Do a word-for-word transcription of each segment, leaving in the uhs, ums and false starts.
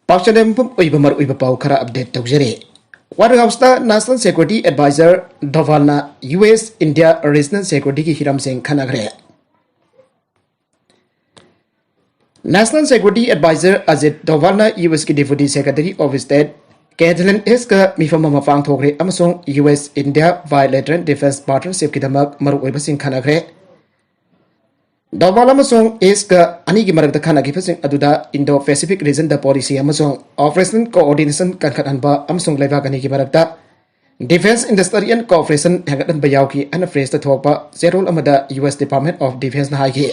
ꯄꯥꯎꯆꯦ ꯃꯐꯝ ꯑꯣꯏꯕ ꯃꯔꯨꯑꯣꯏꯕ ꯄꯥꯎ ꯈꯔ ꯑꯞꯗꯦꯠ ꯇꯧꯖꯔꯤ꯫ ꯋꯥꯏꯠ ꯍꯥꯎꯁꯇ ꯅꯦꯁꯅꯦꯜ ꯁꯦꯀ꯭ꯌꯨꯔꯤꯇꯤ ꯑꯦꯗꯚꯥꯏꯖꯔ ꯗꯣꯚꯥꯜꯅ ꯌꯨ ꯑꯦꯁ ꯏꯟꯗꯤꯌꯥ ꯔꯤꯖꯅꯦꯜ ꯁꯦꯀ꯭ꯌꯨꯔꯤꯇꯤꯒꯤ ꯍꯤꯔꯝꯁꯤꯡ ꯈꯟꯅꯈ꯭ꯔꯦ꯫ ꯅꯦꯁꯅꯦꯜ ꯁꯦꯀ꯭ꯌꯨꯔꯤꯇꯤ ꯑꯦꯗꯚꯥꯏꯖꯔ ꯑꯖꯤꯠ ꯗꯣꯚꯥꯜꯅ ꯌꯨ ꯑꯦꯁꯀꯤ deputy secretary of state Kathleen ꯍꯤꯛꯁꯀ ꯃꯤꯐꯝ ꯑꯃ ꯄꯥꯡꯊꯣꯛꯈ꯭ꯔꯦ ꯑꯃꯁꯨꯡ U S India bilateral defence ꯄꯥꯔꯇꯅꯔꯁꯤꯞꯀꯤꯗꯃꯛ ꯃꯔꯨꯑꯣꯏꯕꯁꯤꯡ ꯈꯟꯅꯈ꯭ꯔꯦ꯫ ꯗꯣꯚꯥꯜ ꯑꯃꯁꯨꯡ ꯍꯤꯛꯁꯀ ꯑꯅꯤꯒꯤ ꯃꯔꯛꯇ ꯈꯟꯅꯈꯤꯕꯁꯤꯡ ꯑꯗꯨꯗ ꯏꯟꯗꯣ ꯄꯦꯁꯤꯐꯤꯛ ꯔꯤꯖꯟꯗ ꯄꯣꯂꯤꯁꯤ ꯑꯃꯁꯨꯡ ꯑꯣꯄꯔꯦꯁꯅꯦꯜ ꯀꯣꯑꯣꯔꯗꯤꯅꯦꯁꯟ ꯀꯟꯈꯠꯍꯟꯕ ꯑꯃꯁꯨꯡ ꯂꯩꯕꯥꯛ ꯑꯅꯤꯒꯤ ꯃꯔꯛꯇ ꯗꯤꯐꯦꯟꯁ ꯏꯟꯗꯁꯇ꯭ꯔꯤꯌꯦꯜ ꯀꯣꯑꯣꯄꯔꯦꯁꯟ ꯍꯦꯟꯒꯠꯍꯟꯕ ꯌꯥꯎꯈꯤ ꯍꯥꯏꯅ ꯄ꯭ꯔꯦꯁꯇ ꯊꯣꯛꯄ ꯆꯦꯔꯣꯜ ꯑꯃꯗ ꯌꯨ ꯑꯦꯁ ꯗꯤꯄꯥꯔꯠꯃꯦꯟꯠ ꯑꯣꯐ ꯗꯤꯐꯦꯟꯁꯅ ꯍꯥꯏꯈꯤ꯫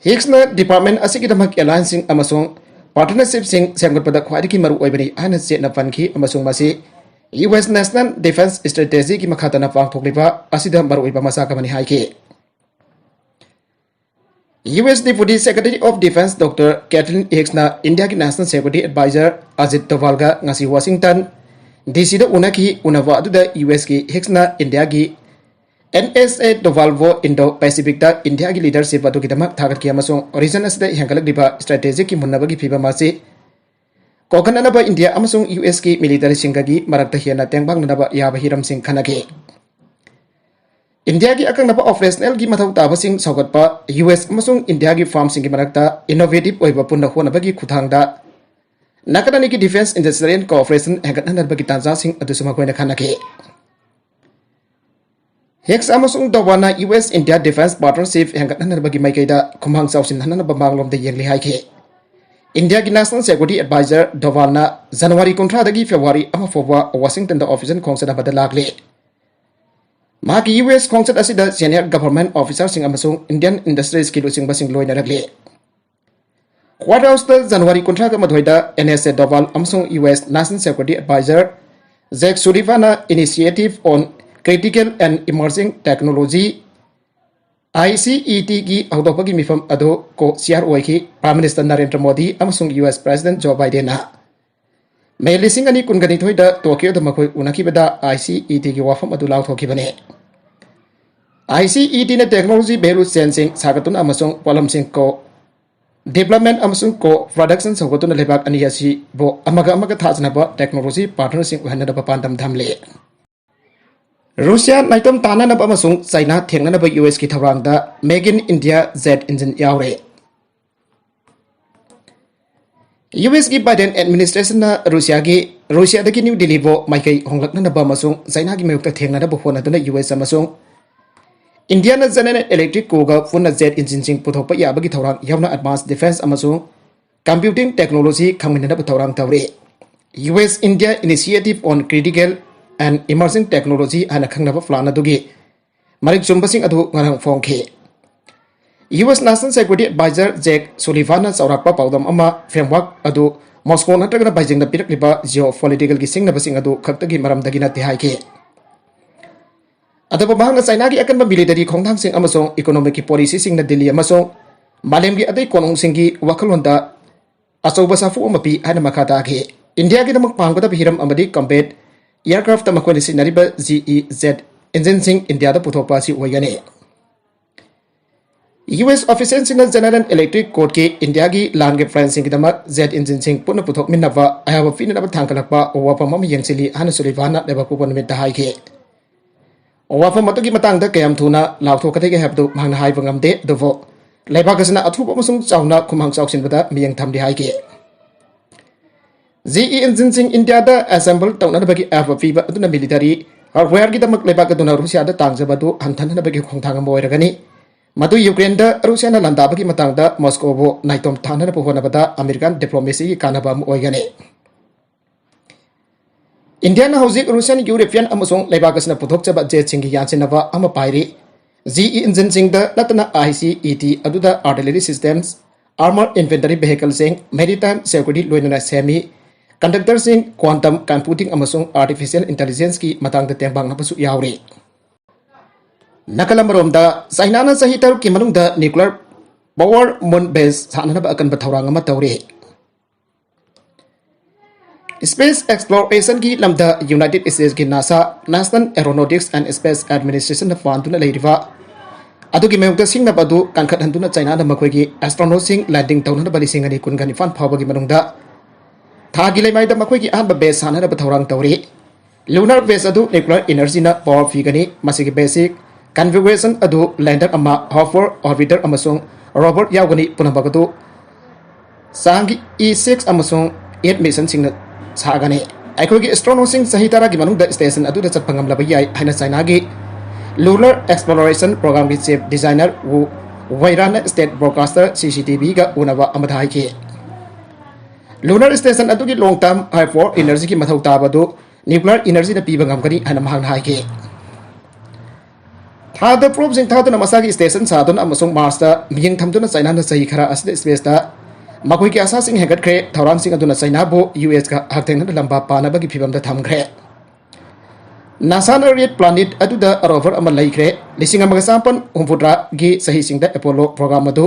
ꯍꯤꯛꯁꯅ ꯗꯤꯄꯥꯔꯠꯃꯦꯟꯠ ꯑꯁꯤꯒꯤꯗꯃꯛ ꯑꯦꯂꯥꯌꯟꯁꯁꯤꯡ ꯑꯃꯁꯨꯡ ꯄꯥꯔꯇꯅꯔꯁꯤꯞꯁꯤꯡ ꯁꯦꯝꯒꯠꯄꯗ ꯈ꯭ꯋꯥꯏꯗꯒꯤ ꯃꯔꯨꯑꯣꯏꯕꯅꯤ ꯍꯥꯏꯅ ꯆꯦꯠꯅ ꯄꯟꯈꯤ ꯑꯃꯁꯨꯡ ꯃꯁꯤ ꯌꯨ ꯑꯦꯁ ꯅꯦꯁꯅꯦꯜ ꯗꯤꯐꯦꯟꯁ ꯁ꯭ꯇ꯭ꯔꯦꯇꯦꯖꯤꯒꯤ ꯃꯈꯥ ꯇꯥꯅ ꯄꯥꯡꯊꯣꯛꯂꯤꯕ ꯑꯁꯤꯗ ꯃꯔꯨꯑꯣꯏꯕ ꯃꯆꯥꯛ ꯑꯃꯅꯤ ꯍꯥꯏꯈꯤ꯫ U S deputy secretary of defence doctor Kathleen ꯍꯤꯛꯁꯅ ꯏꯟꯗꯤꯌꯥꯒꯤ ꯅꯦꯁꯅꯦꯜ ꯁꯦꯀ꯭ꯌꯨꯔꯤꯇꯤ ꯑꯦꯗꯚꯥꯏꯖꯔ ꯑꯖꯤꯠ ꯗꯣꯚꯥꯜꯒ ꯉꯁꯤ ꯋꯥꯁꯤꯡꯇꯟ ꯗꯤ ꯁꯤꯗ ꯎꯅꯈꯤ꯫ ꯎꯅꯕ ꯑꯗꯨꯗ ꯌꯨ ꯑꯦꯁꯀꯤ ꯍꯤꯛꯁꯅ ꯏꯟꯗꯤꯌꯥꯒꯤ ꯑꯦꯟ ꯑꯦꯁ ꯑꯦ ꯗꯣꯚꯥꯜꯕꯨ ꯏꯟꯗꯣ ꯄꯦꯁꯤꯐꯤꯛꯇ ꯏꯟꯗꯤꯌꯥꯒꯤ ꯂꯤꯗꯔꯁꯤꯞ ꯑꯗꯨꯒꯤꯗꯃꯛ ꯊꯥꯒꯠꯈꯤ ꯑꯃꯁꯨꯡ ꯔꯤꯖꯟ ꯑꯁꯤꯗ ꯍꯦꯟꯒꯠꯂꯛꯂꯤꯕ ꯁ꯭ꯇ꯭ꯔꯦꯇꯦꯖꯤꯛꯀꯤ ꯃꯨꯟꯅꯕꯒꯤ ꯐꯤꯚꯝ ꯑꯁꯤ ꯀꯣꯛꯍꯟꯅꯅꯕ ꯏꯟꯗꯤꯌꯥ ꯑꯃꯁꯨꯡ ꯌꯨ ꯑꯦꯁꯀꯤ ꯃꯤꯂꯤꯇꯔꯤꯁꯤꯡꯒꯒꯤ ꯃꯔꯛꯇ ꯍꯦꯟꯅ ꯇꯦꯡꯕꯥꯡꯅꯅꯕ ꯌꯥꯕ ꯍꯤꯔꯝꯁꯤꯡ ꯈꯟꯅꯈꯤ꯫ ꯏꯟꯗꯤꯌꯥꯒꯤ ꯑꯀꯛꯅꯕ ꯑꯣꯄꯔꯦꯁꯅꯦꯜꯒꯤ ꯃꯊꯧ ꯇꯥꯕꯁꯤꯡ ꯁꯧꯒꯠꯄ, ꯌꯨ ꯑꯦꯁ ꯑꯃꯁꯨꯡ ꯏꯟꯗꯤꯌꯥꯒꯤ ꯐꯥꯔꯝꯁꯤꯡꯒꯤ ꯃꯔꯛꯇ ꯏꯅꯣꯚꯦꯇꯤꯚ ꯑꯣꯏꯕ ꯄꯨꯟꯅ ꯍꯣꯠꯅꯕꯒꯤ ꯈꯨꯠꯊꯥꯡꯗ ꯅꯥꯀꯟ ꯑꯅꯤꯒꯤ ꯗꯤꯐꯦꯟꯁ ꯏꯟꯗꯁꯇ꯭ꯔꯤꯌꯦꯜ ꯀꯣꯑꯣꯄꯔꯦꯁꯟ ꯍꯦꯟꯒꯠꯍꯟꯅꯕꯒꯤ ꯇꯥꯟꯖꯥꯁꯤꯡ ꯑꯗꯨꯁꯨ ꯃꯈꯣꯏꯅ ꯈꯟꯅꯈꯤ꯫ ꯍꯤꯛꯁ ꯑꯃꯁꯨꯡ ꯗꯣꯚꯥꯜꯅ U S India defence partnership ꯍꯦꯟꯒꯠꯍꯟꯅꯕꯒꯤ ꯃꯥꯏꯀꯩꯗ ꯈꯨꯃꯥꯡ ꯆꯥꯎꯁꯤꯟꯍꯟꯅꯕ ꯃꯥꯡꯂꯣꯝꯗ ꯌꯦꯡꯂꯤ ꯍꯥꯏꯈꯤ꯫ ꯏꯟꯗꯤꯌꯥꯒꯤ ꯅꯦꯁꯅꯦꯜ ꯁꯦꯀ꯭ꯌꯨꯔꯤꯇꯤ ꯑꯦꯗꯚꯥꯏꯖꯔ ꯗꯣꯚꯥꯜꯅ ꯖꯅꯋꯥꯔꯤ ꯀꯨꯟꯊ꯭ꯔꯥꯗꯒꯤ ꯐꯦꯕ꯭ꯔꯨꯋꯥꯔꯤ ꯑꯃ ꯐꯥꯎꯕ ꯋꯥꯁꯤꯡꯇꯟꯗ ꯑꯣꯐꯤꯁꯤꯌꯦꯜ ꯈꯣꯡꯆꯠ ꯑꯃꯗ ꯂꯥꯛꯂꯤ꯫ ꯃꯍꯥꯛꯀꯤ ꯌꯨ ꯑꯦꯁ ꯈꯣꯡꯆꯠ ꯑꯁꯤꯗ ꯁꯦꯅꯤꯌꯔ ꯒꯚꯔꯟꯃꯦꯟꯠ ꯑꯣꯐꯤꯁꯔꯁꯤꯡ ꯑꯃꯁꯨꯡ ꯏꯟꯗꯤꯌꯟ ꯏꯟꯗꯁꯇ꯭ꯔꯤꯁꯀꯤ ꯂꯨꯆꯤꯡꯕꯁꯤꯡ ꯂꯣꯏꯅꯔꯛꯂꯤ꯫ ꯋꯥꯏꯠ ꯍꯥꯎꯁꯇ ꯖꯅꯋꯥꯔꯤ ꯀꯨꯟꯊ꯭ꯔꯥꯒ ꯃꯥꯊꯣꯏꯗ ꯑꯦꯟ ꯑꯦꯁ ꯑꯦ ꯗꯣꯚꯥꯜ ꯑꯃꯁꯨꯡ U S national security adviser Jake ꯁꯨꯂꯤꯚꯥꯟꯅ Initiative on Critical and Emerging Technology, I C E ꯇꯤꯒꯤ ꯍꯧꯗꯣꯛꯄꯒꯤ ꯃꯤꯐꯝ ꯑꯗꯨ ꯀꯣ ꯆꯤꯌꯥꯔ ꯑꯣꯏꯈꯤ꯫ ꯄ꯭ꯔꯥꯏꯝ ꯃꯤꯅꯤꯁꯇꯔ ꯅꯔꯦꯟꯗ꯭ꯔ ꯃꯣꯗꯤ ꯑꯃꯁꯨꯡ ꯌꯨ ꯑꯦꯁ ꯄ꯭ꯔꯦꯁꯤꯗꯦꯟꯠ ꯖꯣ ꯕꯥꯏꯗꯦꯟꯅ ꯃꯦ ꯂꯤꯁꯤꯡ ꯑꯅꯤ ꯀꯨꯟꯒ ꯅꯤꯊꯣꯏꯗ ꯇꯣꯀꯤꯌꯣꯗ ꯃꯈꯣꯏ ꯎꯅꯈꯤꯕꯗ ꯑꯥꯏ ꯁꯤ ꯏ ꯇꯤꯒꯤ ꯋꯥꯐꯝ ꯑꯗꯨ ꯂꯥꯎꯊꯣꯛꯈꯤꯕꯅꯤ꯫ ꯑꯥꯏ ꯁꯤ ꯏ ꯇꯤꯅ ꯇꯦꯛꯅꯣꯂꯣꯖꯤ ꯚꯦꯂꯨ ꯆꯦꯟꯁꯤꯡ ꯁꯥꯒꯠꯇꯨꯅ ꯑꯃꯁꯨꯡ ꯄꯣꯠꯂꯝꯁꯤꯡ ꯀꯣ development ꯑꯃꯁꯨꯡ co-production ꯁꯧꯒꯠꯇꯨꯅ ꯂꯩꯕꯥꯛ ꯑꯅꯤ ꯑꯁꯤꯕꯨ ꯑꯃꯒ ꯑꯃꯒ ꯊꯥꯖꯅꯕ technology partnerꯁꯤꯡ ꯑꯣꯏꯍꯟꯅꯅꯕ ꯄꯥꯟꯗꯝ ꯊꯝꯂꯤ꯫ ꯔꯨꯁꯤꯌꯥ ꯅꯥꯏꯇꯣꯝ ꯇꯥꯅꯅꯕ ꯑꯃꯁꯨꯡ ꯆꯥꯏꯅꯥ ꯊꯦꯡꯅꯅꯕ ꯌꯨ ꯑꯦꯁꯀꯤ ꯊꯧꯔꯥꯡꯗ Make in India jet engine ꯌꯥꯎꯔꯦ꯫ ꯌꯨ ꯑꯦꯁꯀꯤ ꯕꯥꯏꯗꯦꯟ ꯑꯦꯗꯃꯤꯅꯤꯁꯇ꯭ꯔꯦꯁꯟꯅ ꯔꯨꯁꯤꯌꯥꯒꯤ, ꯔꯨꯁꯤꯌꯥꯗꯒꯤ ꯅ꯭ꯌꯨ ꯗꯤꯜꯂꯤꯕꯨ ꯃꯥꯏꯀꯩ ꯍꯣꯡꯂꯛꯅꯅꯕ ꯑꯃꯁꯨꯡ ꯆꯥꯏꯅꯥꯒꯤ ꯃꯥꯌꯣꯛꯇ ꯊꯦꯡꯅꯅꯕ ꯍꯣꯠꯅꯗꯨꯅ ꯌꯨ ꯑꯦꯁ ꯑꯃꯁꯨꯡ ꯏꯟꯗꯤꯌꯥꯅ General Electric ꯀꯣꯒ ꯄꯨꯟꯅ jet engineꯁꯤꯡ ꯄꯨꯊꯣꯛꯄ ꯌꯥꯕꯒꯤ ꯊꯧꯔꯥꯡ ꯌꯥꯎꯅ advanced defense ꯑꯃꯁꯨꯡ computing technology ꯈꯪꯃꯤꯟꯅꯅꯕ ꯊꯧꯔꯥꯡ ꯇꯧꯔꯤ꯫ U S India Initiative on Critical and Emerging Technology ꯍꯥꯏꯅ ꯈꯪꯅꯕ plan ꯑꯗꯨꯒꯤ ꯃꯔꯤꯛ ꯆꯨꯝꯕꯁꯤꯡ ꯑꯗꯨ ꯉꯔꯥꯡ ꯐꯣꯡꯈꯤ꯫ U S National Security Advisor Jake Sullivanꯅ ꯆꯥꯎꯔꯥꯛꯄ ꯄꯥꯎꯗꯝ ꯑꯃ framework ꯑꯗꯨ ꯃꯣꯁꯀꯣ ꯅꯠꯇ꯭ꯔꯒꯅ ꯕꯩꯖꯤꯡꯅ ꯄꯤꯔꯛꯂꯤꯕ geopoliticalꯒꯤ ꯁꯤꯡꯅꯕꯁꯤꯡ ꯑꯗꯨ ꯈꯛꯇꯒꯤ ꯃꯔꯝꯗꯒꯤ ꯅꯠꯇꯦ ꯍꯥꯏꯈꯤ꯫ ꯑꯗꯨꯕꯨ ꯃꯍꯥꯛꯅ ꯆꯥꯏꯅꯥꯒꯤ ꯑꯀꯟꯕ military ꯈꯣꯡꯊꯥꯡꯁꯤꯡ ꯑꯃꯁꯨꯡ economic policyꯁꯤꯡꯅ ꯗꯤꯜꯂꯤ ꯑꯃꯁꯨꯡ ꯃꯥꯂꯦꯝꯒꯤ ꯑꯇꯩ ꯀꯣꯅꯨꯡꯁꯤꯡꯒꯤ ꯋꯥꯈꯜꯂꯣꯟꯗ ꯑꯆꯧꯕ ꯁꯥꯐꯨ ꯑꯃ ꯄꯤ ꯍꯥꯏꯅ ꯃꯈꯥ ꯇꯥꯈꯤ꯫ ꯏꯟꯗꯤꯌꯥꯒꯤꯗꯃꯛ ꯄꯥꯡꯒꯗꯕ ꯍꯤꯔꯝ ꯑꯃꯗꯤ combat aircraftꯇ ꯃꯈꯣꯏꯅ ꯁꯤꯖꯤꯟꯅꯔꯤꯕ G E jet engineꯁꯤꯡ ꯏꯟꯗꯤꯌꯥꯗ ꯄꯨꯊꯣꯛꯄ ꯑꯁꯤ ꯑꯣꯏꯒꯅꯤ꯫ ꯌꯨ ꯑꯦꯁ officialꯁꯤꯡꯅ General Electric ꯀꯣꯒꯤ ꯏꯟꯗꯤꯌꯥꯒꯤ ꯂꯥꯟꯒꯤ plantꯁꯤꯡꯒꯤꯗꯃꯛ jet engineꯁꯤꯡ ꯄꯨꯟꯅ ꯄꯨꯊꯣꯛꯃꯤꯟꯅꯕ ꯑꯌꯥꯕ ꯄꯤꯅꯅꯕ ꯊꯥꯡꯒꯠꯂꯛꯄ ꯋꯥꯐꯝ ꯑꯃ ꯌꯦꯡꯁꯤꯜꯂꯤ ꯍꯥꯏꯅ ꯁꯨꯂꯤꯚꯥꯟꯅ ꯂꯩꯕꯥꯛꯄꯣꯛꯄ ꯅꯨꯃꯤꯠꯇ ꯍꯥꯏꯈꯤ꯫ ꯋꯥꯐꯝ ꯑꯗꯨꯒꯤ ꯃꯇꯥꯡꯗ ꯀꯌꯥꯝ ꯊꯨꯅ ꯂꯥꯎꯊꯣꯛꯀꯗꯒꯦ ꯍꯥꯏꯕꯗꯨ ꯃꯍꯥꯛꯅ ꯍꯥꯏꯕ ꯉꯝꯗꯦ, ꯑꯗꯨꯕꯨ ꯂꯩꯕꯥꯛ ꯑꯁꯤꯅ ꯑꯊꯨꯕ ꯑꯃꯁꯨꯡ ꯆꯥꯎꯅ ꯈꯨꯃꯥꯡ ꯆꯥꯎꯁꯤꯟꯕꯗ ꯃꯤꯠꯌꯦꯡ ꯊꯝꯂꯤ ꯍꯥꯏꯈꯤ꯫ G E engineꯁꯤꯡ ꯏꯟꯗꯤꯌꯥꯗ assemble ꯇꯧꯅꯅꯕꯒꯤ ꯑꯌꯥꯕ ꯄꯤꯕ ꯑꯗꯨꯅ military hardwareꯒꯤꯗꯃꯛ ꯂꯩꯕꯥꯛ ꯑꯗꯨꯅ ꯔꯨꯁꯤꯌꯥꯗ ꯇꯥꯡꯖꯕ ꯑꯗꯨ ꯍꯟꯊꯅꯅꯕꯒꯤ ꯈꯣꯡꯊꯥꯡ ꯑꯃ ꯑꯣꯏꯔꯒꯅꯤ꯫ ꯃꯗꯨ ꯌꯨꯀ꯭ꯔꯦꯟꯗ ꯔꯨꯁꯤꯌꯥꯅ ꯂꯥꯟꯗꯥꯕꯒꯤ ꯃꯇꯥꯡꯗ ꯃꯣꯁꯀꯣꯕꯨ ꯅꯥꯏꯇꯣꯝ ꯊꯥꯅꯅꯕ ꯍꯣꯠꯅꯕꯗ American diplomacyꯒꯤ ꯀꯥꯟꯅꯕ ꯑꯃ ꯑꯣꯏꯒꯅꯤ꯫ ꯏꯟꯗꯤꯌꯥꯅ ꯍꯧꯖꯤꯛ Russian European ꯑꯃꯁꯨꯡ ꯂꯩꯕꯥꯛ ꯑꯁꯤꯅ ꯄꯨꯊꯣꯛꯆꯕ jetꯁꯤꯡꯒꯤ ꯌꯥꯟꯁꯤꯟꯅꯕ ꯑꯃ ꯄꯥꯏꯔꯤ꯫ G E engineꯁꯤꯡꯗ ꯅꯠꯇꯅ I C E T ꯑꯗꯨꯗ artillery systems, armor infantry vehicleꯁꯤꯡ, maritime security ꯂꯣꯏꯅꯅ ꯁꯦꯝꯃꯤ꯫ Conductorꯁꯤꯡ, quantum computing ꯑꯃꯁꯨꯡ artificial intelligenceꯀꯤ ꯃꯇꯥꯡꯗ ꯇꯦꯡꯕꯥꯡꯅꯕꯁꯨ ꯌꯥꯎꯔꯤ꯫ ꯅꯥꯀꯜ ꯑꯃꯔꯣꯝꯗ, ꯆꯥꯏꯅꯥꯅ ꯆꯍꯤ ꯇꯔꯨꯛꯀꯤ ꯃꯅꯨꯡꯗ nuclear power moon base ꯁꯥꯅꯅꯕ ꯑꯀꯟꯕ ꯊꯧꯔꯥꯡ ꯑꯃ ꯇꯧꯔꯤ꯫ Space explorationꯒꯤ ꯂꯝꯗ United Statesꯀꯤ NASA, National Aeronautics and Space Administrationꯅ ꯄꯥꯟꯗꯨꯅ ꯂꯩꯔꯤꯕ ꯑꯗꯨꯒꯤ ꯃꯥꯌꯣꯛꯇ ꯁꯤꯡꯅꯕ ꯑꯗꯨ ꯀꯟꯈꯠꯍꯟꯗꯨꯅ ꯆꯥꯏꯅꯥꯅ ꯃꯈꯣꯏꯒꯤ ꯑꯦꯁꯇ꯭ꯔꯣꯅꯣꯠꯁꯤꯡ ꯂꯦꯟꯗꯤꯡ ꯇꯧꯅꯅꯕ ꯂꯤꯁꯤꯡ ꯑꯅꯤ ꯀꯨꯟꯒ ꯅꯤꯄꯥꯟ ꯐꯥꯎꯕꯒꯤ ꯃꯅꯨꯡꯗ ꯊꯥꯒꯤ ꯂꯩꯃꯥꯏꯗ ꯃꯈꯣꯏꯒꯤ ꯑꯍꯥꯟꯕ ꯕꯦꯁ ꯁꯥꯟꯅꯅꯕ ꯊꯧꯔꯥꯡ ꯇꯧꯔꯤ꯫ ꯂꯨꯅꯔ ꯕꯦꯁ ꯑꯗꯨ ꯅ꯭ꯌꯨꯀ꯭ꯂꯤꯌꯔ ꯏꯅꯔꯖꯤꯅ ꯄꯥꯋꯔ ꯄꯤꯒꯅꯤ꯫ ꯃꯁꯤꯒꯤ ꯕꯦꯁꯤꯛ ꯀꯟꯐꯤꯒꯨꯔꯦꯁꯟ ꯑꯗꯨ ꯂꯦꯟꯗꯔ ꯑꯃ, ꯍꯣꯚꯔ, ꯑꯣꯔꯕꯤꯇꯔ ꯑꯃꯁꯨꯡ ꯔꯣꯕꯣꯠ ꯌꯥꯎꯒꯅꯤ꯫ ꯄꯨꯝꯅꯃꯛ ꯑꯗꯨ ꯆꯥꯡꯒꯤ ꯏ ꯁꯤꯛꯁ ꯑꯃꯁꯨꯡ ꯑꯦꯠ ꯃꯤꯁꯟꯁꯤꯡꯅ ꯁꯥꯒꯅꯤ꯫ ꯑꯩꯈꯣꯏꯒꯤ ꯑꯦꯁꯇ꯭ꯔꯣꯅꯣꯠꯁꯤꯡ ꯆꯍꯤ ꯇꯔꯥꯒꯤ ꯃꯅꯨꯡꯗ ꯁ꯭ꯇꯦꯁꯟ ꯑꯗꯨꯗ ꯆꯠꯄ ꯉꯝꯂꯕ ꯌꯥꯏ ꯍꯥꯏꯅ ꯆꯥꯏꯅꯥꯒꯤ ꯂꯨꯅꯔ ꯑꯦꯛꯁꯄ꯭ꯂꯣꯔꯦꯁꯟ ꯄ꯭ꯔꯣꯒ꯭ꯔꯥꯝꯒꯤ ꯆꯤꯐ ꯗꯤꯖꯥꯏꯅꯔ ꯋꯨ ꯋꯩꯔꯥꯟꯅ ꯁ꯭ꯇꯦꯠ ꯕ꯭ꯔꯣꯗꯀꯥꯁꯇꯔ ꯁꯤ ꯁꯤ ꯇꯤ ꯚꯤꯒ ꯎꯅꯕ ꯑꯃꯗ ꯍꯥꯏꯈꯤ꯫ ꯂꯨꯅꯔ ꯁ꯭ꯇꯦꯁꯟ ꯑꯗꯨꯒꯤ ꯂꯣꯡ ꯇꯔꯝ ꯍꯥꯏꯄꯔ ꯏꯅꯔꯖꯤꯒꯤ ꯃꯊꯧ ꯇꯥꯕꯗꯨ ꯅ꯭ꯌꯨꯀ꯭ꯂꯤꯌꯔ ꯏꯅꯔꯖꯤꯅ ꯄꯤꯕ ꯉꯝꯒꯅꯤ ꯍꯥꯏꯅ ꯃꯍꯥꯛꯅ ꯍꯥꯏꯈꯤ꯫ ꯊꯥꯗ ꯄ꯭ꯔꯣꯕꯁꯤꯡ ꯊꯥꯗꯨꯅ ꯃꯁꯥꯒꯤ ꯁ꯭ꯇꯦꯁꯟ ꯁꯥꯗꯨꯅ ꯑꯃꯁꯨꯡ ꯃꯥꯔꯁꯇ ꯃꯤꯠꯌꯦꯡ ꯊꯝꯗꯨꯅ ꯆꯥꯏꯅꯥꯅ ꯆꯍꯤ ꯈꯔ ꯑꯁꯤꯗ ꯁ꯭ꯄꯦꯁꯇ ꯃꯈꯣꯏꯒꯤ ꯑꯁꯥꯁꯤꯡ ꯍꯦꯟꯒꯠꯈ꯭ꯔꯦ꯫ ꯊꯧꯔꯥꯡꯁꯤꯡ ꯑꯗꯨꯅ ꯆꯥꯏꯅꯥꯕꯨ ꯌꯨ ꯑꯦꯁꯀ ꯍꯛꯊꯦꯡꯅꯅ ꯂꯝꯕꯥ ꯄꯥꯅꯕꯒꯤ ꯐꯤꯚꯝꯗ ꯊꯝꯈ꯭ꯔꯦ꯫ ꯅꯥꯁꯥꯅ ꯔꯦꯗ ꯄ꯭ꯂꯥꯅꯦꯠ ꯑꯗꯨꯗ ꯔꯣꯚꯔ ꯑꯃ ꯂꯩꯈ꯭ꯔꯦ꯫ ꯂꯤꯁꯤꯡ ꯑꯃꯒ ꯆꯥꯃꯥꯄꯟ ꯍꯨꯝꯐꯨꯇꯔꯥꯒꯤ ꯆꯍꯤꯁꯤꯡꯗ ꯑꯦꯄꯣꯂꯣ ꯄ꯭ꯔꯣꯒ꯭ꯔꯥꯝ ꯑꯗꯨ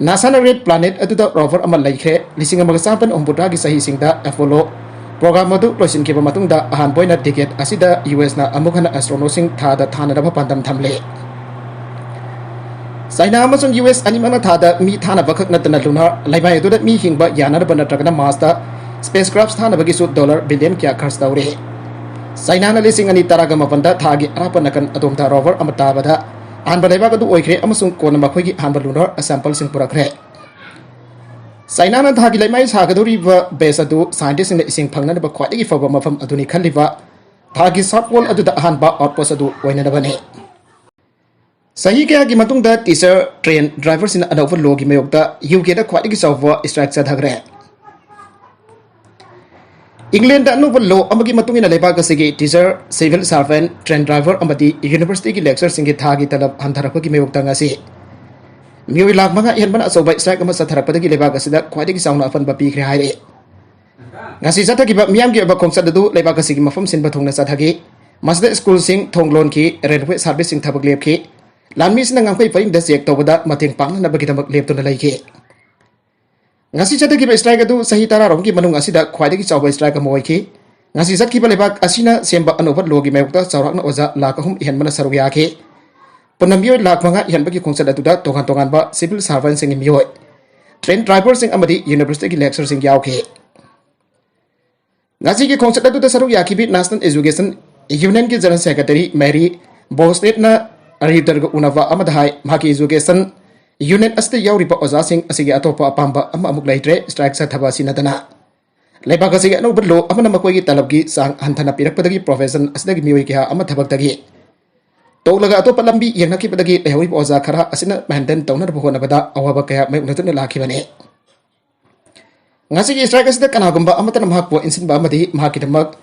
ꯅꯥꯁꯥꯅ ꯔꯦꯗ ꯄ꯭ꯂꯥꯅꯦꯠ ꯑꯗꯨꯗ ꯔꯣꯚꯔ ꯑꯃ ꯂꯩꯈ꯭ꯔꯦ꯫ ꯂꯤꯁꯤꯡ ꯑꯃꯒ ꯆꯥꯃꯥꯄꯟ ꯍꯨꯝꯐꯨꯇꯔꯥꯒꯤ ꯆꯍꯤꯁꯤꯡꯗ ꯑꯦꯄꯣꯂꯣ ꯄ꯭ꯔꯣꯒ꯭ꯔꯥꯝ ꯑꯗꯨ ꯂꯣꯏꯁꯤꯟꯈꯤꯕ ꯃꯇꯨꯡꯗ ꯑꯍꯥꯟꯕ ꯑꯣꯏꯅ ꯗꯦꯀꯦꯗ ꯑꯁꯤꯗ ꯌꯨ ꯑꯦꯁꯅ ꯑꯃꯨꯛ ꯍꯟꯅ ꯑꯦꯁꯇ꯭ꯔꯣꯅꯣꯠꯁꯤꯡ ꯊꯥꯗ ꯊꯥꯅꯅꯕ ꯄꯥꯟꯗꯝ ꯊꯝꯂꯦ꯫ ꯆꯥꯏꯅꯥ ꯑꯃꯁꯨꯡ ꯌꯨ ꯑꯦꯁ ꯑꯅꯤꯃꯛꯅ ꯊꯥꯗ ꯃꯤ ꯊꯥꯅꯕ ꯈꯛ ꯅꯠꯇꯅ ꯂꯨꯅꯥꯔ ꯂꯩꯃꯥꯏ ꯑꯗꯨꯗ ꯃꯤ ꯍꯤꯡꯕ ꯌꯥꯅꯅꯕ ꯅꯠꯇ꯭ꯔꯒꯅ ꯃꯥꯔꯁꯇ ꯁ꯭ꯄꯦꯁ ꯀ꯭ꯔꯥꯐ ꯊꯥꯅꯕꯒꯤꯁꯨ ꯗꯣꯂꯔ ꯕꯤꯂꯤꯌꯟ ꯀꯌꯥ ꯈꯔꯆ ꯇꯧꯔꯦ꯫ ꯆꯥꯏꯅꯥꯅ ꯂꯤꯁꯤꯡ ꯑꯅꯤ ꯇꯔꯥꯒ ꯃꯥꯄꯟꯗ ꯊꯥꯒꯤ ꯑꯔꯥꯞꯄ ꯅꯥꯀꯟ ꯑꯗꯣꯝꯗ ꯔꯣꯚꯔ ꯑꯃ ꯇꯥꯕꯗ ꯑꯍꯥꯟꯕ ꯂꯩꯕꯥꯛ ꯑꯗꯨ ꯑꯣꯏꯈ꯭ꯔꯦ ꯑꯃꯁꯨꯡ ꯀꯣꯟꯅ ꯃꯈꯣꯏꯒꯤ ꯑꯍꯥꯟꯕ ꯂꯨꯅꯥꯔ ꯁꯦꯝꯄꯜꯁꯤꯡ ꯄꯨꯔꯛꯈ꯭ꯔꯦ꯫ ꯆꯥꯏꯅꯥꯅ ꯊꯥꯒꯤ ꯂꯩꯃꯥꯏ ꯁꯥꯒꯗꯧꯔꯤꯕ ꯕꯦꯁ ꯑꯗꯨ ꯁꯥꯏꯟꯇꯤꯁꯁꯤꯡꯅ ꯏꯁꯤꯡ ꯐꯪꯅꯅꯕ ꯈ꯭ꯋꯥꯏꯗꯒꯤ ꯐꯕ ꯃꯐꯝ ꯑꯗꯨꯅꯤ ꯈꯜꯂꯤꯕ ꯊꯥꯒꯤ ꯁꯥꯎꯠ ꯄꯣꯜ ꯑꯗꯨꯗ ꯑꯍꯥꯟꯕ ꯑꯥꯎꯠꯄꯣꯁ ꯑꯗꯨ ꯑꯣꯏꯅꯅꯕꯅꯤ꯫ ꯆꯍꯤ ꯀꯌꯥꯒꯤ ꯃꯇꯨꯡꯗ ꯇꯤꯆꯔ ꯇ꯭ꯔꯦꯟ ꯗ꯭ꯔꯥꯏꯚꯔꯁꯤꯡꯅ ꯑꯅꯧꯕ ꯂꯣꯒꯤ ꯃꯥꯌꯣꯛꯇ ꯌꯨ ꯀꯦꯗ ꯈ꯭ꯋꯥꯏꯗꯒꯤ ꯆꯥꯎꯕ ꯁ꯭ꯇ꯭ꯔꯥꯏꯛ ꯆꯠꯊꯈ꯭ꯔꯦ꯫ ꯏꯪꯂꯦꯟꯗ ꯑꯅꯧꯕ ꯂꯣ ꯑꯃꯒꯤ ꯃꯇꯨꯡ ꯏꯟꯅ ꯂꯩꯕꯥꯛ ꯑꯁꯤꯒꯤ teacher, civil servant, train driver ꯑꯃꯗꯤ ꯌꯨꯅꯤꯚꯔꯁꯤꯇꯤꯒꯤ ꯂꯦꯛꯆꯔꯁꯤꯡꯒꯤ ꯊꯥꯒꯤ ꯇꯂꯕ ꯍꯟꯊꯔꯛꯄꯒꯤ ꯃꯥꯌꯣꯛꯇ ꯉꯁꯤ ꯃꯤꯑꯣꯏ ꯂꯥꯈ ꯃꯉꯥ ꯍꯦꯟꯕꯅ ꯑꯆꯧꯕ ꯁ꯭ꯇ꯭ꯔꯥꯏꯛ ꯑꯃ ꯆꯠꯊꯔꯛꯄꯗꯒꯤ ꯂꯩꯕꯥꯛ ꯑꯁꯤꯗ ꯈ꯭ꯋꯥꯏꯗꯒꯤ ꯆꯥꯎꯅ ꯑꯄꯟꯕ ꯄꯤꯈ꯭ꯔꯦ ꯍꯥꯏꯔꯤ꯫ ꯉꯁꯤ ꯆꯠꯊꯈꯤꯕ ꯃꯤꯌꯥꯝꯒꯤ ꯑꯣꯏꯕ ꯈꯣꯡꯆꯠ ꯑꯗꯨ ꯂꯩꯕꯥꯛ ꯑꯁꯤꯒꯤ ꯃꯐꯝ ꯁꯤꯟꯕ ꯊꯨꯡꯅ ꯆꯠꯊꯈꯤ꯫ ꯃꯁꯤꯗ ꯁ꯭ꯀꯨꯜꯁꯤꯡ ꯊꯣꯡ ꯂꯣꯟꯈꯤ, ꯔꯦꯜꯋꯦ ꯁꯥꯔꯚꯤꯁꯁꯤꯡ ꯊꯕꯛ ꯂꯦꯞꯈꯤ, ꯂꯥꯟꯃꯤꯁꯤꯡꯅ ꯉꯝꯈꯩ ꯄꯔꯤꯡꯗ ꯆꯦꯛ ꯇꯧꯕꯗ ꯃꯇꯦꯡ ꯄꯥꯡꯅꯅꯕꯒꯤꯗꯃꯛ ꯂꯦꯞꯇꯨꯅ ꯂꯩꯈꯤ꯫ ꯉꯁꯤ ꯆꯠꯊꯈꯤꯕ ꯁ꯭ꯇ꯭ꯔꯥꯏꯛ ꯑꯗꯨ ꯆꯍꯤ ꯇꯔꯥꯔꯣꯝꯒꯤ ꯃꯅꯨꯡ ꯑꯁꯤꯗ ꯈ꯭ꯋꯥꯏꯗꯒꯤ ꯆꯥꯎꯕ ꯁ꯭ꯇ꯭ꯔꯥꯏꯛ ꯑꯃ ꯑꯣꯏꯈꯤ꯫ ꯉꯁꯤ ꯆꯠꯈꯤꯕ ꯂꯩꯕꯥꯛ ꯑꯁꯤꯅ ꯁꯦꯝꯕ ꯑꯅꯧꯕ ꯂꯣꯒꯤ ꯃꯥꯌꯣꯛꯇ ꯆꯥꯎꯔꯥꯛꯅ ꯑꯣꯖꯥ ꯂꯥꯈ ꯑꯍꯨꯝ ꯍꯦꯟꯕꯅ ꯁꯔꯨꯛ ꯌꯥꯈꯤ꯫ ꯄꯨꯟꯅ ꯃꯤꯑꯣꯏ ꯂꯥꯈ ꯃꯉꯥ ꯏꯍꯟꯕꯒꯤ ꯈꯣꯡꯆꯠ ꯑꯗꯨꯗ ꯇꯣꯉꯥꯟ ꯇꯣꯉꯥꯟꯕ civil servantꯁꯤꯡꯒꯤ ꯃꯤꯑꯣꯏ, train driverꯁꯤꯡ ꯑꯃꯗꯤ universityꯒꯤ lecturerꯁꯤꯡ ꯌꯥꯎꯈꯤ꯫ ꯉꯁꯤꯒꯤ ꯈꯣꯡꯆꯠ ꯑꯗꯨꯗ ꯁꯔꯨꯛ ꯌꯥꯈꯤꯕꯤ National Education Unionꯒꯤ General Secretary Mary Bosnetꯅ Reutersꯒ ꯎꯅꯕ ꯑꯃꯗ ꯍꯥꯏ, ꯃꯍꯥꯛꯀꯤ education union ꯑꯁꯤꯗ ꯌꯥꯎꯔꯤꯕ ꯑꯣꯖꯥꯁꯤꯡ ꯑꯁꯤꯒꯤ ꯑꯇꯣꯞꯄ ꯑꯄꯥꯝꯕ ꯑꯃ ꯑꯃꯨꯛ ꯂꯩꯇ꯭ꯔꯦ, strike ꯆꯠꯊꯕ ꯑꯁꯤ ꯅꯠꯇꯅ꯫ ꯂꯩꯕꯥꯛ ꯑꯁꯤꯒꯤ ꯑꯅꯧꯕ law ꯑꯃꯅ ꯃꯈꯣꯏꯒꯤ ꯇꯂꯕꯒꯤ ꯆꯥꯡ ꯍꯟꯊꯅ ꯄꯤꯔꯛꯄꯗꯒꯤ profession ꯑꯁꯤꯗꯒꯤ ꯃꯤꯑꯣꯏ ꯀꯌꯥ ꯑꯃ ꯊꯕꯛꯇꯒꯤ ꯇꯣꯛꯂꯒ ꯑꯇꯣꯞꯄ ꯂꯝꯕꯤ ꯌꯦꯡꯅꯈꯤꯕꯗꯒꯤ ꯂꯩꯍꯧꯔꯤꯕ ꯑꯣꯖꯥ ꯈꯔ ꯑꯁꯤꯅ maintain ꯇꯧꯅꯅꯕ ꯍꯣꯠꯅꯕꯗ ꯑꯋꯥꯕ ꯀꯌꯥ ꯃꯥꯌꯣꯛꯅꯗꯨꯅ ꯂꯥꯛꯈꯤꯕꯅꯤ꯫ ꯉꯁꯤꯒꯤ strike ꯑꯁꯤꯗ ꯀꯅꯥꯒꯨꯝꯕ ꯑꯃꯠꯇꯅ ꯃꯍꯥꯛꯄꯨ ꯏꯟꯁꯤꯟꯕ ꯑꯃꯗꯤ ꯃꯍꯥꯛꯀꯤꯗꯃꯛ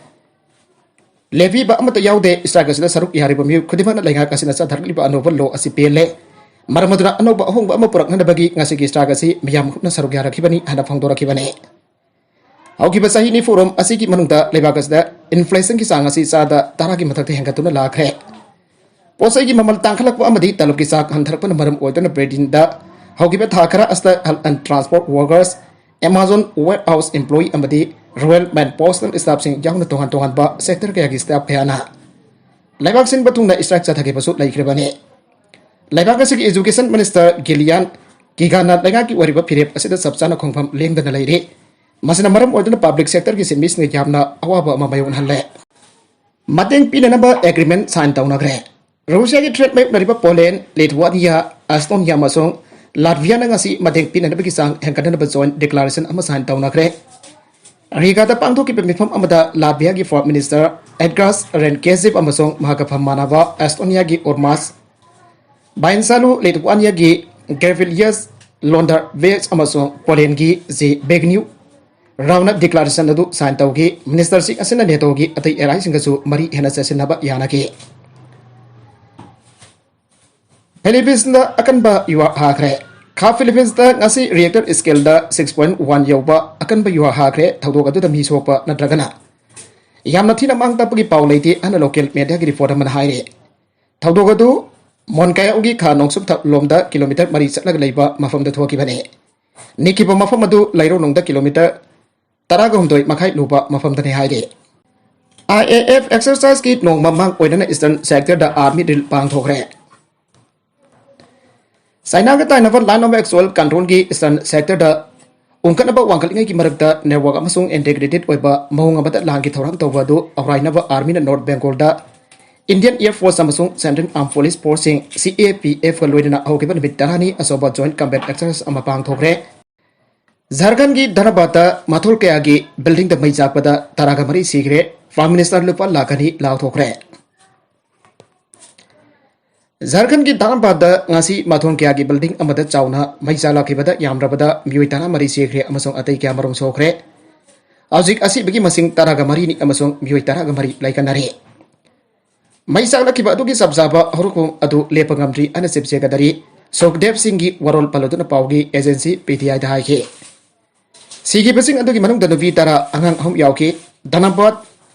ꯂꯦꯞꯄꯤꯕ ꯑꯃꯠꯇ ꯌꯥꯎꯗꯦ꯫ Strike ꯑꯁꯤꯗ ꯁꯔꯨꯛ ꯌꯥꯔꯤꯕ ꯃꯤꯑꯣꯏ ꯈꯨꯗꯤꯡꯃꯛꯅ ꯂꯩꯉꯥꯛ ꯑꯁꯤꯅ ꯆꯠꯊꯔꯛꯂꯤꯕ ꯑꯅꯧꯕ law ꯑꯁꯤ ꯄꯦꯜꯂꯦ꯫ ꯃꯔꯝ ꯑꯗꯨꯅ ꯑꯅꯧꯕ ꯑꯍꯣꯡꯕ ꯑꯃ ꯄꯨꯔꯛꯅꯅꯕꯒꯤ ꯉꯁꯤꯒꯤ strike ꯑꯁꯤ ꯃꯤꯌꯥꯝ ꯄꯨꯝꯅ ꯁꯔꯨꯛ ꯌꯥꯔꯛꯈꯤꯕꯅꯤ ꯍꯥꯏꯅ ꯐꯣꯡꯗꯣꯔꯛꯈꯤꯕꯅꯤ꯫ ꯍꯧꯈꯤꯕ ꯆꯍꯤ ꯅꯤꯐꯨꯔꯣꯝ ꯑꯁꯤꯒꯤ ꯃꯅꯨꯡꯗ ꯂꯩꯕꯥꯛ ꯑꯁꯤꯗ inflationꯒꯤ ꯆꯥꯡ ꯑꯁꯤ ꯆꯥꯗ ꯇꯔꯥꯒꯤ ꯃꯊꯛꯇ ꯍꯦꯟꯒꯠꯇꯨꯅ ꯂꯥꯛꯈ꯭ꯔꯦ꯫ ꯄꯣꯠ ꯆꯩꯒꯤ ꯃꯃꯜ ꯇꯥꯡꯈꯠꯂꯛꯄ ꯑꯃꯗꯤ ꯇꯂꯕꯀꯤ ꯆꯥꯡ ꯍꯟꯊꯔꯛꯄꯅ ꯃꯔꯝ ꯑꯣꯏꯗꯨꯅ ꯕ꯭ꯔꯤꯇꯦꯟꯗ ꯍꯧꯈꯤꯕ ꯊꯥ ꯈꯔ ꯑꯁꯤꯗ health and transport workers, Amazon warehouse employee ꯑꯃꯗꯤ railman postal staffꯁꯤꯡ ꯌꯥꯎꯅ ꯇꯣꯉꯥꯟ ꯇꯣꯉꯥꯟꯕ sector ꯀꯌꯥꯒꯤ staff ꯀꯌꯥꯅ ꯂꯩꯕꯥꯛ ꯁꯤꯟꯕ ꯊꯨꯡꯅ strike ꯆꯠꯊꯈꯤꯕꯁꯨ ꯂꯩꯈ꯭ꯔꯕꯅꯤ꯫ ꯂꯩꯕꯥꯛ ꯑꯁꯤꯒꯤ education minister Gillian Keeganꯅ ꯂꯩꯉꯥꯛꯀꯤ ꯑꯣꯏꯔꯤꯕ ꯐꯤꯔꯦꯞ ꯑꯁꯤꯗ ꯆꯞ ꯆꯥꯅ ꯈꯣꯡꯐꯝ ꯂꯦꯡꯗꯅ ꯂꯩꯔꯤ꯫ ꯃꯁꯤꯅ ꯃꯔꯝ ꯑꯣꯏꯗꯨꯅ public sectorꯒꯤ ꯁꯤꯟꯃꯤꯁꯤꯡꯗ ꯌꯥꯝꯅ ꯑꯋꯥꯕ ꯑꯃ ꯃꯥꯌꯣꯛꯅꯍꯜꯂꯦ꯫ ꯃꯇꯦꯡ ꯄꯤꯅꯅꯕ agreement sign ꯇꯧꯅꯈ꯭ꯔꯦ꯫ ꯔꯨꯁꯤꯌꯥꯒꯤ threat ꯃꯥꯌꯣꯛꯅꯔꯤꯕ Poland, Lithuania, Estonia ꯑꯃꯁꯨꯡ Latviaꯅ ꯉꯁꯤ ꯃꯇꯦꯡ ꯄꯤꯅꯅꯕꯒꯤ ꯆꯥꯡ ꯍꯦꯟꯒꯠꯅꯅꯕ joint declaration ꯑꯃ sign ꯇꯧꯅꯈ꯭ꯔꯦ꯫ ꯔꯤꯒꯥꯗ ꯄꯥꯡꯊꯣꯛꯈꯤꯕ ꯃꯤꯐꯝ ꯑꯃꯗ Latviaꯒꯤ foreign minister Edgars Rinkēvičius ꯑꯃꯁꯨꯡ ꯃꯍꯥꯛꯀ ꯐꯝ ꯃꯥꯟꯅꯕ Estoniaꯒꯤ Urmas Vainsalu, Lithuaniaꯒꯤ Gabrielius Landsbergis ꯑꯃꯁꯨꯡ Polandꯒꯤ Zbigniew Raunna declaration ꯑꯗꯨ sign ꯇꯧꯈꯤ꯫ Ministerꯁꯤꯡ ꯑꯁꯤꯅ NATOꯒꯤ ꯑꯇꯩ allyꯁꯤꯡꯒꯁꯨ ꯃꯔꯤ ꯍꯦꯟꯅ ꯆꯦꯠꯁꯤꯟꯅꯕ ꯌꯥꯅꯈꯤ꯫ Philippines ꯑꯀꯟꯕ ꯌꯨꯍꯥꯔ ꯍꯥꯈ꯭ꯔꯦ꯫ ꯈꯥ Philippines ꯉꯁꯤ Richter scale six point one ꯌꯧꯕ ꯑꯀꯟꯕ ꯌꯨꯍꯥꯔ ꯍꯥꯈ꯭ꯔꯦ꯫ ꯊꯧꯗꯣꯛ ꯑꯗꯨꯗ ꯃꯤ ꯁꯣꯛꯄ ꯅꯠꯇ꯭ꯔꯒꯅ ꯌꯥꯝꯅ ꯊꯤꯅ ꯃꯥꯡ ꯇꯥꯛꯄꯒꯤ ꯄꯥꯎ ꯂꯩꯇꯦ ꯍꯥꯏꯅ local mediaꯒꯤ report ꯑꯃꯅ ꯍꯥꯏꯔꯤ꯫ ꯊꯧꯗꯣꯛ ꯑꯗꯨ ꯃꯣꯟꯀꯥꯌꯥꯎꯒꯤ ꯈꯥ ꯅꯣꯡꯆꯨꯞ ꯊ-, ꯂꯣꯝꯗ kilometre ꯃꯔꯤ ꯆꯠꯂꯒ ꯂꯩꯕ ꯃꯐꯝꯗ ꯊꯣꯛꯈꯤꯕꯅꯤ꯫ ꯅꯤꯛꯈꯤꯕ ꯃꯐꯝ ꯑꯗꯨ ꯂꯩꯔꯣꯡꯅꯨꯡꯗ kilometre ꯇꯔꯥꯒ ꯍꯨꯝꯗꯣꯏ ꯃꯈꯥꯏ ꯂꯨꯕ ꯃꯐꯝꯗꯅꯤ ꯍꯥꯏꯔꯤ꯫ IAF exerciseꯀꯤ ꯅꯣꯡꯃ ꯃꯥꯡ ꯑꯣꯏꯅꯅ Eastern Sectorꯗ army drill ꯄꯥꯡꯊꯣꯛꯈ꯭ꯔꯦ꯫ ꯆꯥꯏꯅꯥꯒ ꯇꯥꯏꯅꯕ Line of Actual Controlꯒꯤ Eastern Sectorꯗ ꯎꯪꯈꯠꯅꯕ ꯋꯥꯡꯈꯠꯂꯤꯉꯩꯒꯤ ꯃꯔꯛꯇ network ꯑꯃꯁꯨꯡ integrated ꯑꯣꯏꯕ ꯃꯑꯣꯡ ꯑꯃꯗ ꯂꯥꯟꯒꯤ ꯊꯧꯔꯥꯡ ꯇꯧꯕ ꯑꯗꯨ ꯑꯧꯔꯥꯏꯅꯕ Armyꯅ North Bengalꯗ Indian Air Force ꯑꯃꯁꯨꯡ Central Armed Police Forceꯁꯤꯡ, C A P Fꯀ ꯂꯣꯏꯅꯅ ꯍꯧꯈꯤꯕ ꯅꯨꯃꯤꯠ ꯇꯔꯥꯅꯤ ꯑꯆꯧꯕ joint combat exercise ꯑꯃ ꯄꯥꯡꯊꯣꯛꯈ꯭ꯔꯦ꯫ ꯖꯥꯔꯈꯟꯒꯤ ꯙꯅꯕꯥꯗꯇ ꯃꯊꯣꯜ ꯀꯌꯥꯒꯤ buildingꯗ ꯃꯩ ꯆꯥꯛꯄꯗ ꯇꯔꯥꯒ ꯃꯔꯤ ꯁꯤꯈ꯭ꯔꯦ, Prime Minister ꯂꯨꯄꯥ ꯂꯥꯈ ꯑꯅꯤ ꯂꯥꯎꯊꯣꯛꯈ꯭ꯔꯦ꯫ ꯖꯥꯔꯈꯟꯒꯤ ꯙꯥꯟꯕꯥꯗꯇ ꯉꯁꯤ ꯃꯊꯣꯟ ꯀꯌꯥꯒꯤ building ꯑꯃꯗ ꯆꯥꯎꯅ ꯃꯩ ꯆꯥꯛꯂꯛꯈꯤꯕꯗ ꯌꯥꯝꯗ꯭ꯔꯕꯗ ꯃꯤꯑꯣꯏ ꯇꯔꯥꯃꯔꯤ ꯁꯤꯈ꯭ꯔꯦ ꯑꯃꯁꯨꯡ ꯑꯇꯩ ꯀꯌꯥꯃꯔꯨꯝ ꯁꯣꯛꯈ꯭ꯔꯦ꯫ ꯍꯧꯖꯤꯛ ꯑꯁꯤꯕꯒꯤ ꯃꯁꯤꯡ ꯇꯔꯥꯒ ꯃꯔꯤꯅꯤ ꯑꯃꯁꯨꯡ ꯃꯤꯑꯣꯏ ꯇꯔꯥꯒ ꯃꯔꯤ ꯂꯩꯀꯟꯅꯔꯤ꯫ ꯃꯩ ꯆꯥꯛꯂꯛꯈꯤꯕ ꯑꯗꯨꯒꯤ ꯆꯞ ꯆꯥꯕ ꯍꯧꯔꯛꯐꯝ ꯑꯗꯨ ꯂꯦꯞꯄ ꯉꯝꯗ꯭ꯔꯤ ꯍꯥꯏꯅ ꯆꯤꯞ ꯁꯦꯀ꯭ꯔꯦꯇꯔꯤ ꯁꯨꯈꯗꯦꯕ ꯁꯤꯡꯒꯤ ꯋꯥꯔꯣꯜ ꯄꯜꯂꯗꯨꯅ ꯄꯥꯎꯒꯤ agency P T Iꯗ ꯍꯥꯏꯈꯤ꯫ ꯁꯤꯈꯤꯕꯁꯤꯡ ꯑꯗꯨꯒꯤ ꯃꯅꯨꯡꯗ ꯅꯨꯄꯤ ꯇꯔꯥ, ꯑꯉꯥꯡ ꯑꯍꯨꯝ ꯌꯥꯎꯈꯤ꯫ ꯙꯅꯕꯥꯗ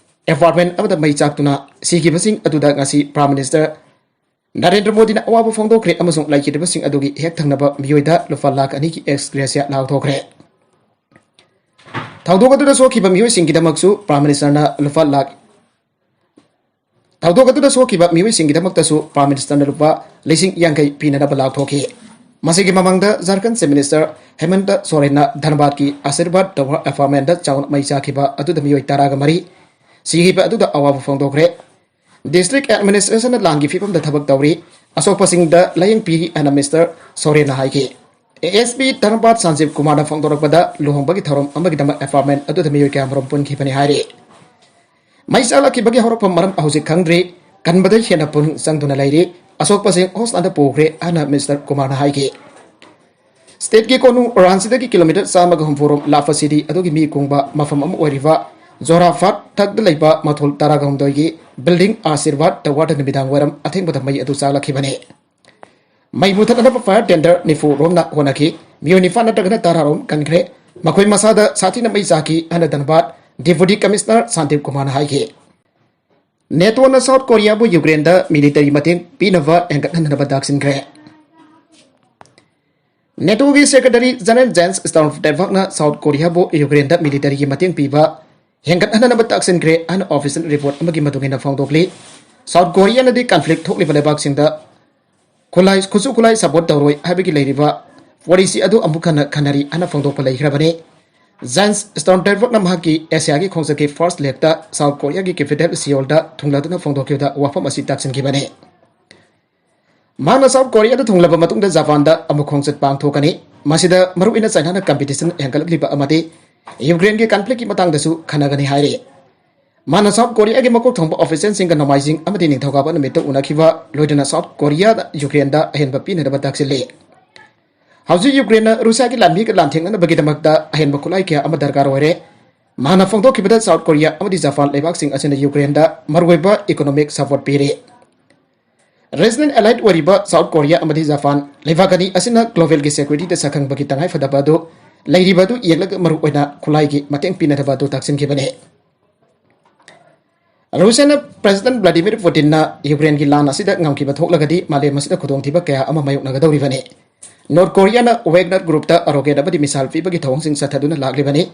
apartment ꯑꯃꯗ ꯃꯩ ꯆꯥꯛꯇꯨꯅ ꯁꯤꯈꯤꯕꯁꯤꯡ ꯑꯗꯨꯗ ꯉꯁꯤ Prime Minister ꯅꯔꯦꯟꯗ꯭ꯔ ꯃꯣꯗꯤꯅ ꯑꯋꯥꯕ ꯐꯣꯡꯗꯣꯛꯈ꯭ꯔꯦ ꯑꯃꯁꯨꯡ ꯂꯩꯈꯤꯗꯕꯁꯤꯡ ꯑꯗꯨꯒꯤ ꯍꯦꯛ ꯊꯪꯅꯕ ꯃꯤꯑꯣꯏꯗ ꯂꯨꯄꯥ ꯂꯥꯈ ꯑꯅꯤꯒꯤ ex gratia ꯂꯥꯎꯊꯣꯛꯈ꯭ꯔꯦ꯫ ꯊꯧꯗꯣꯛ ꯑꯗꯨꯗ ꯁꯣꯛꯈꯤꯕ ꯃꯤꯑꯣꯏꯁꯤꯡꯒꯤꯗꯃꯛꯁꯨ Prime Ministerꯅ ꯂꯨꯄꯥ ꯂꯥꯈ, ꯊꯧꯗꯣꯛ ꯑꯗꯨꯗ ꯁꯣꯛꯈꯤꯕ ꯃꯤꯑꯣꯏꯁꯤꯡꯒꯤꯗꯃꯛꯇꯁꯨ Prime Ministerꯅ ꯂꯨꯄꯥ ꯂꯤꯁꯤꯡ ꯌꯥꯡꯈꯩ ꯄꯤꯅꯅꯕ ꯂꯥꯎꯊꯣꯛꯈꯤ꯫ ꯃꯁꯤꯒꯤ ꯃꯃꯥꯡꯗ ꯖꯥꯔꯈꯟꯗ Chief Minister ꯍꯦꯃꯟꯇ ꯁꯣꯔꯦꯟꯅ ꯙꯅꯕꯥꯗꯀꯤ ꯑꯥꯁꯤꯔꯕꯥꯗ Tower apartmentꯗ ꯆꯥꯎꯅ ꯃꯩ ꯆꯥꯛꯈꯤꯕ ꯑꯗꯨꯗ ꯃꯤꯑꯣꯏ ꯇꯔꯥꯒ ꯃꯔꯤ ꯁꯤꯈꯤꯕ ꯑꯗꯨꯗ ꯑꯋꯥꯕ ꯐꯣꯡꯗꯣꯛꯈ꯭ꯔꯦ꯫ District Administrationꯅ ꯂꯥꯟꯒꯤ ꯐꯤꯕꯝꯗ ꯊꯕꯛ ꯇꯧꯔꯤ, ꯑꯁꯣꯛꯄꯁꯤꯡꯗ ꯂꯥꯌꯦꯡ ꯄꯤꯔꯤ ꯍꯥꯏꯅ Mister ꯁꯣꯔꯦꯟꯅ ꯍꯥꯏꯈꯤ꯫ A S P ꯙꯅꯕꯥꯗ ꯁꯟꯖꯤꯕ ꯀꯨꯃꯥꯔꯅ ꯐꯣꯡꯗꯣꯔꯛꯄꯗ ꯂꯨꯍꯣꯡꯕꯒꯤ ꯊꯧꯔꯝ ꯑꯃꯒꯤꯗꯃꯛ apartment ꯑꯗꯨꯗ ꯃꯤꯑꯣꯏ ꯀꯌꯥꯃꯔꯨꯝ ꯄꯨꯟꯈꯤꯕꯅꯤ ꯍꯥꯏꯔꯤ꯫ ꯃꯩ ꯆꯥꯛꯂꯛꯈꯤꯕꯒꯤ ꯍꯧꯔꯛꯐꯝ ꯃꯔꯝ ꯍꯧꯖꯤꯛ ꯈꯪꯗ꯭ꯔꯤ, ꯀꯟꯕꯗ ꯍꯦꯟꯅ ꯄꯨꯛꯅꯤꯡ ꯆꯪꯗꯨꯅ ꯂꯩꯔꯤ, ꯑꯁꯣꯛꯄꯁꯤꯡ hospitalꯗ ꯄꯨꯈ꯭ꯔꯦ ꯍꯥꯏꯅ Mister ꯀꯨꯃꯥꯔꯅ ꯍꯥꯏꯈꯤ꯫ Stateꯀꯤ ꯀꯣꯅꯨꯡ ꯔꯥꯟꯆꯤꯗꯒꯤ kilometre ꯆꯥꯝꯃꯒ ꯍꯨꯝꯐꯨ ꯔꯣꯝ ꯂꯥꯞꯄ cityꯗꯨꯒꯤ ꯃꯤ ꯀꯨꯡꯕ ꯃꯐꯝ ꯑꯃ ꯑꯣꯏꯔꯤꯕ ꯖꯣꯔꯥꯐꯥꯠ ꯊꯛꯇ ꯂꯩꯕ ꯃꯊꯣꯜ ꯇꯔꯥꯒ ꯍꯨꯝꯗꯣꯏꯒꯤ building ꯑꯥꯁꯤꯔꯕꯥꯗ Towerꯗ ꯅꯨꯃꯤꯗꯥꯡ ꯋꯥꯏꯔꯝ ꯑꯊꯦꯡꯕꯗ ꯃꯩ ꯑꯗꯨ ꯆꯥꯛꯂꯛꯈꯤꯕꯅꯤ꯫ ꯃꯩ ꯃꯨꯊꯠꯅꯕ fire tender ꯅꯤꯐꯨ ꯔꯣꯝꯅ ꯍꯣꯠꯅꯈꯤ꯫ ꯃꯤꯑꯣꯏ ꯅꯤꯄꯥꯟ ꯅꯠꯇ꯭ꯔꯒꯅ ꯇꯔꯥ ꯔꯣꯝ ꯀꯟꯈ꯭ꯔꯦ꯫ ꯃꯈꯣꯏ ꯃꯁꯥꯗ ꯁꯥꯊꯤꯅ ꯃꯩ ꯆꯥꯛꯈꯤ ꯍꯥꯏꯅ ꯙꯅꯕꯥꯗ Deputy Commissioner ꯁꯥꯟꯇꯤꯕ ꯀꯨꯃꯥꯔꯅ ꯍꯥꯏꯈꯤ꯫ NATOꯅ South Koreaꯕꯨ Ukraineꯗ military ꯃꯇꯦꯡ ꯄꯤꯅꯕ ꯍꯦꯟꯒꯠꯍꯟꯅꯕ ꯇꯥꯛꯁꯤꯟꯈ꯭ꯔꯦ꯫ NATOꯒꯤ Secretary General Jens Stoltenbergꯅ South Koreaꯕꯨ Ukraineꯗ militaryꯒꯤ ꯃꯇꯦꯡ ꯄꯤꯕ ꯍꯦꯟꯒꯠꯍꯟꯅꯕ ꯇꯥꯛꯁꯤꯟꯈ꯭ꯔꯦ ꯍꯥꯏꯅ official report ꯑꯃꯒꯤ ꯃꯇꯨꯡ ꯏꯟꯅ ꯐꯣꯡꯗꯣꯛꯂꯤ꯫ South Koreaꯅꯗꯤ conflict ꯊꯣꯛꯂꯤꯕ ꯂꯩꯕꯥꯛꯁꯤꯡꯗ ꯈꯨꯠꯂꯥꯏ, ꯈꯨꯠꯁꯨ ꯈꯨꯠꯂꯥꯏ ꯁꯄꯣꯔꯠ ꯇꯧꯔꯣꯏ ꯍꯥꯏꯕꯒꯤ ꯂꯩꯔꯤꯕ ꯄꯣꯂꯤꯁꯤ ꯑꯗꯨ ꯑꯃꯨꯛ ꯍꯟꯅ ꯈꯟꯅꯔꯤ ꯍꯥꯏꯅ ꯐꯣꯡꯗꯣꯛꯄ ꯂꯩꯈ꯭ꯔꯕꯅꯤ꯫ ꯖꯥꯟꯁ ꯁ꯭ꯇꯣꯜꯇꯦꯟꯕꯔꯒꯅ ꯃꯍꯥꯛꯀꯤ ꯑꯦꯁꯤꯌꯥꯒꯤ ꯈꯣꯡꯆꯠꯀꯤ ꯐꯥꯔꯁ ꯂꯦꯒꯇ ꯁꯥꯎꯠ ꯀꯣꯔꯤꯌꯥꯒꯤ ꯀꯦꯄꯤꯇꯦꯜ ꯁꯤꯑꯣꯜꯗ ꯊꯨꯡꯂꯗꯨꯅ ꯐꯣꯡꯗꯣꯛꯈꯤꯕꯗ ꯋꯥꯐꯝ ꯑꯁꯤ ꯇꯥꯛꯁꯤꯟꯈꯤꯕꯅꯤ꯫ ꯃꯍꯥꯛꯅ ꯁꯥꯎꯠ ꯀꯣꯔꯤꯌꯥꯗ ꯊꯨꯡꯂꯕ ꯃꯇꯨꯡꯗ ꯖꯄꯥꯟꯗ ꯑꯃꯨꯛ ꯈꯣꯡꯆꯠ ꯄꯥꯡꯊꯣꯛꯀꯅꯤ꯫ ꯃꯁꯤꯗ ꯃꯔꯨꯑꯣꯏꯅ ꯆꯥꯏꯅꯥꯅ ꯀꯝꯄꯤꯇꯤꯁꯟ ꯍꯦꯟꯒꯠꯂꯛꯂꯤꯕ ꯑꯃꯗꯤ ꯌꯨꯀ꯭ꯔꯦꯟꯒꯤ ꯀꯟꯐ꯭ꯂꯤꯛꯀꯤ ꯃꯇꯥꯡꯗꯁꯨ ꯈꯟꯅꯒꯅꯤ ꯍꯥꯏꯔꯤ꯫ ꯃꯥꯅ ꯁꯥꯎꯠ ꯀꯣꯔꯤꯌꯥꯒꯤ ꯃꯀꯣꯛ ꯊꯣꯡꯕ ꯑꯣꯐꯤꯁꯤꯌꯦꯜꯁꯤꯡꯒ ꯅꯣꯡꯃꯥꯏꯖꯤꯡ ꯑꯃꯗꯤ ꯅꯤꯡꯊꯧꯀꯥꯕ ꯅꯨꯃꯤꯠꯇ ꯎꯅꯈꯤꯕ ꯂꯣꯏꯅꯅ ꯁꯥꯎꯠ ꯀꯣꯔꯤꯌꯥꯗ ꯌꯨꯀ꯭ꯔꯦꯟꯗ ꯑꯍꯦꯟꯕ ꯄꯤꯅꯅꯕ ꯇꯥꯛꯁꯤꯜꯂꯤ꯫ ꯍꯧꯖꯤꯛ ꯌꯨꯀ꯭ꯔꯦꯟꯅ ꯔꯨꯁꯤꯌꯥꯒꯤ ꯂꯥꯟꯃꯤꯒ ꯂꯥꯟꯊꯦꯡꯅꯅꯕꯒꯤꯗꯃꯛꯇ ꯑꯍꯦꯟꯕ ꯈꯨꯠꯂꯥꯏ ꯀꯌꯥ ꯑꯃ ꯗꯔꯀꯥꯔ ꯑꯣꯏꯔꯦ꯫ ꯃꯥꯅ ꯐꯣꯡꯗꯣꯛꯈꯤꯕꯗ ꯁꯥꯎꯠ ꯀꯣꯔꯤꯌꯥ ꯑꯃꯗꯤ ꯖꯄꯥꯟ ꯂꯩꯕꯥꯛꯁꯤꯡ ꯑꯁꯤꯅ ꯌꯨꯀ꯭ꯔꯦꯟꯗ ꯃꯔꯨꯑꯣꯏꯕ ꯏꯀꯣꯅꯣꯃꯤꯛ ꯁꯄꯣꯔꯠ ꯄꯤꯔꯤ꯫ ꯔꯤꯖꯅꯦꯜ ꯑꯦꯂꯥꯏꯠ ꯑꯣꯏꯔꯤꯕ ꯁꯥꯎꯠ ꯀꯣꯔꯤꯌꯥ ꯑꯃꯗꯤ ꯖꯄꯥꯟ ꯂꯩꯕꯥꯛ ꯑꯅꯤ ꯑꯁꯤꯅ ꯒ꯭ꯂꯣꯕꯦꯜꯒꯤ ꯁꯦꯀ꯭ꯌꯨꯔꯤꯇꯤꯗ ꯁꯛꯈꯪꯕꯒꯤ ꯇꯉꯥꯏꯐꯗꯕ ꯑꯗꯨ ꯂꯩꯔꯤꯕ ꯑꯗꯨ ꯌꯦꯡꯂꯒ ꯃꯔꯨꯑꯣꯏꯅ ꯈꯨꯠꯂꯥꯏꯒꯤ ꯃꯇꯦꯡ ꯄꯤꯅꯗꯕ ꯑꯗꯨ ꯇꯥꯛꯁꯤꯟꯈꯤꯕꯅꯤ꯫ ꯔꯨꯁꯤꯌꯥꯅ ꯄ꯭ꯔꯦꯁꯤꯗꯦꯟꯠ ꯚ꯭ꯂꯥꯗꯤꯃꯤꯔ ꯄꯨꯇꯤꯟꯅ ꯌꯨꯀ꯭ꯔꯦꯟꯒꯤ ꯂꯥꯟ ꯑꯁꯤꯗ ꯉꯝꯈꯤꯕ ꯊꯣꯛꯂꯒꯗꯤ ꯃꯥꯂꯦꯝ ꯑꯁꯤꯗ ꯈꯨꯗꯣꯡꯊꯤꯕ ꯀꯌꯥ ꯑꯃ ꯃꯥꯌꯣꯛꯅꯒꯗꯧꯔꯤꯕꯅꯤ꯫ ꯅꯣꯔꯠ ꯀꯣꯔꯤꯌꯥꯅ ꯋꯦꯒꯅꯔ ꯒ꯭ꯔꯨꯞꯇ ꯔꯣꯀꯦꯠ ꯑꯃꯗꯤ ꯃꯤꯁꯥꯏꯜ ꯄꯤꯕꯒꯤ ꯊꯧꯑꯣꯡꯁꯤꯡ ꯆꯠꯊꯗꯨꯅ ꯂꯥꯛꯂꯤꯕꯅꯤ꯫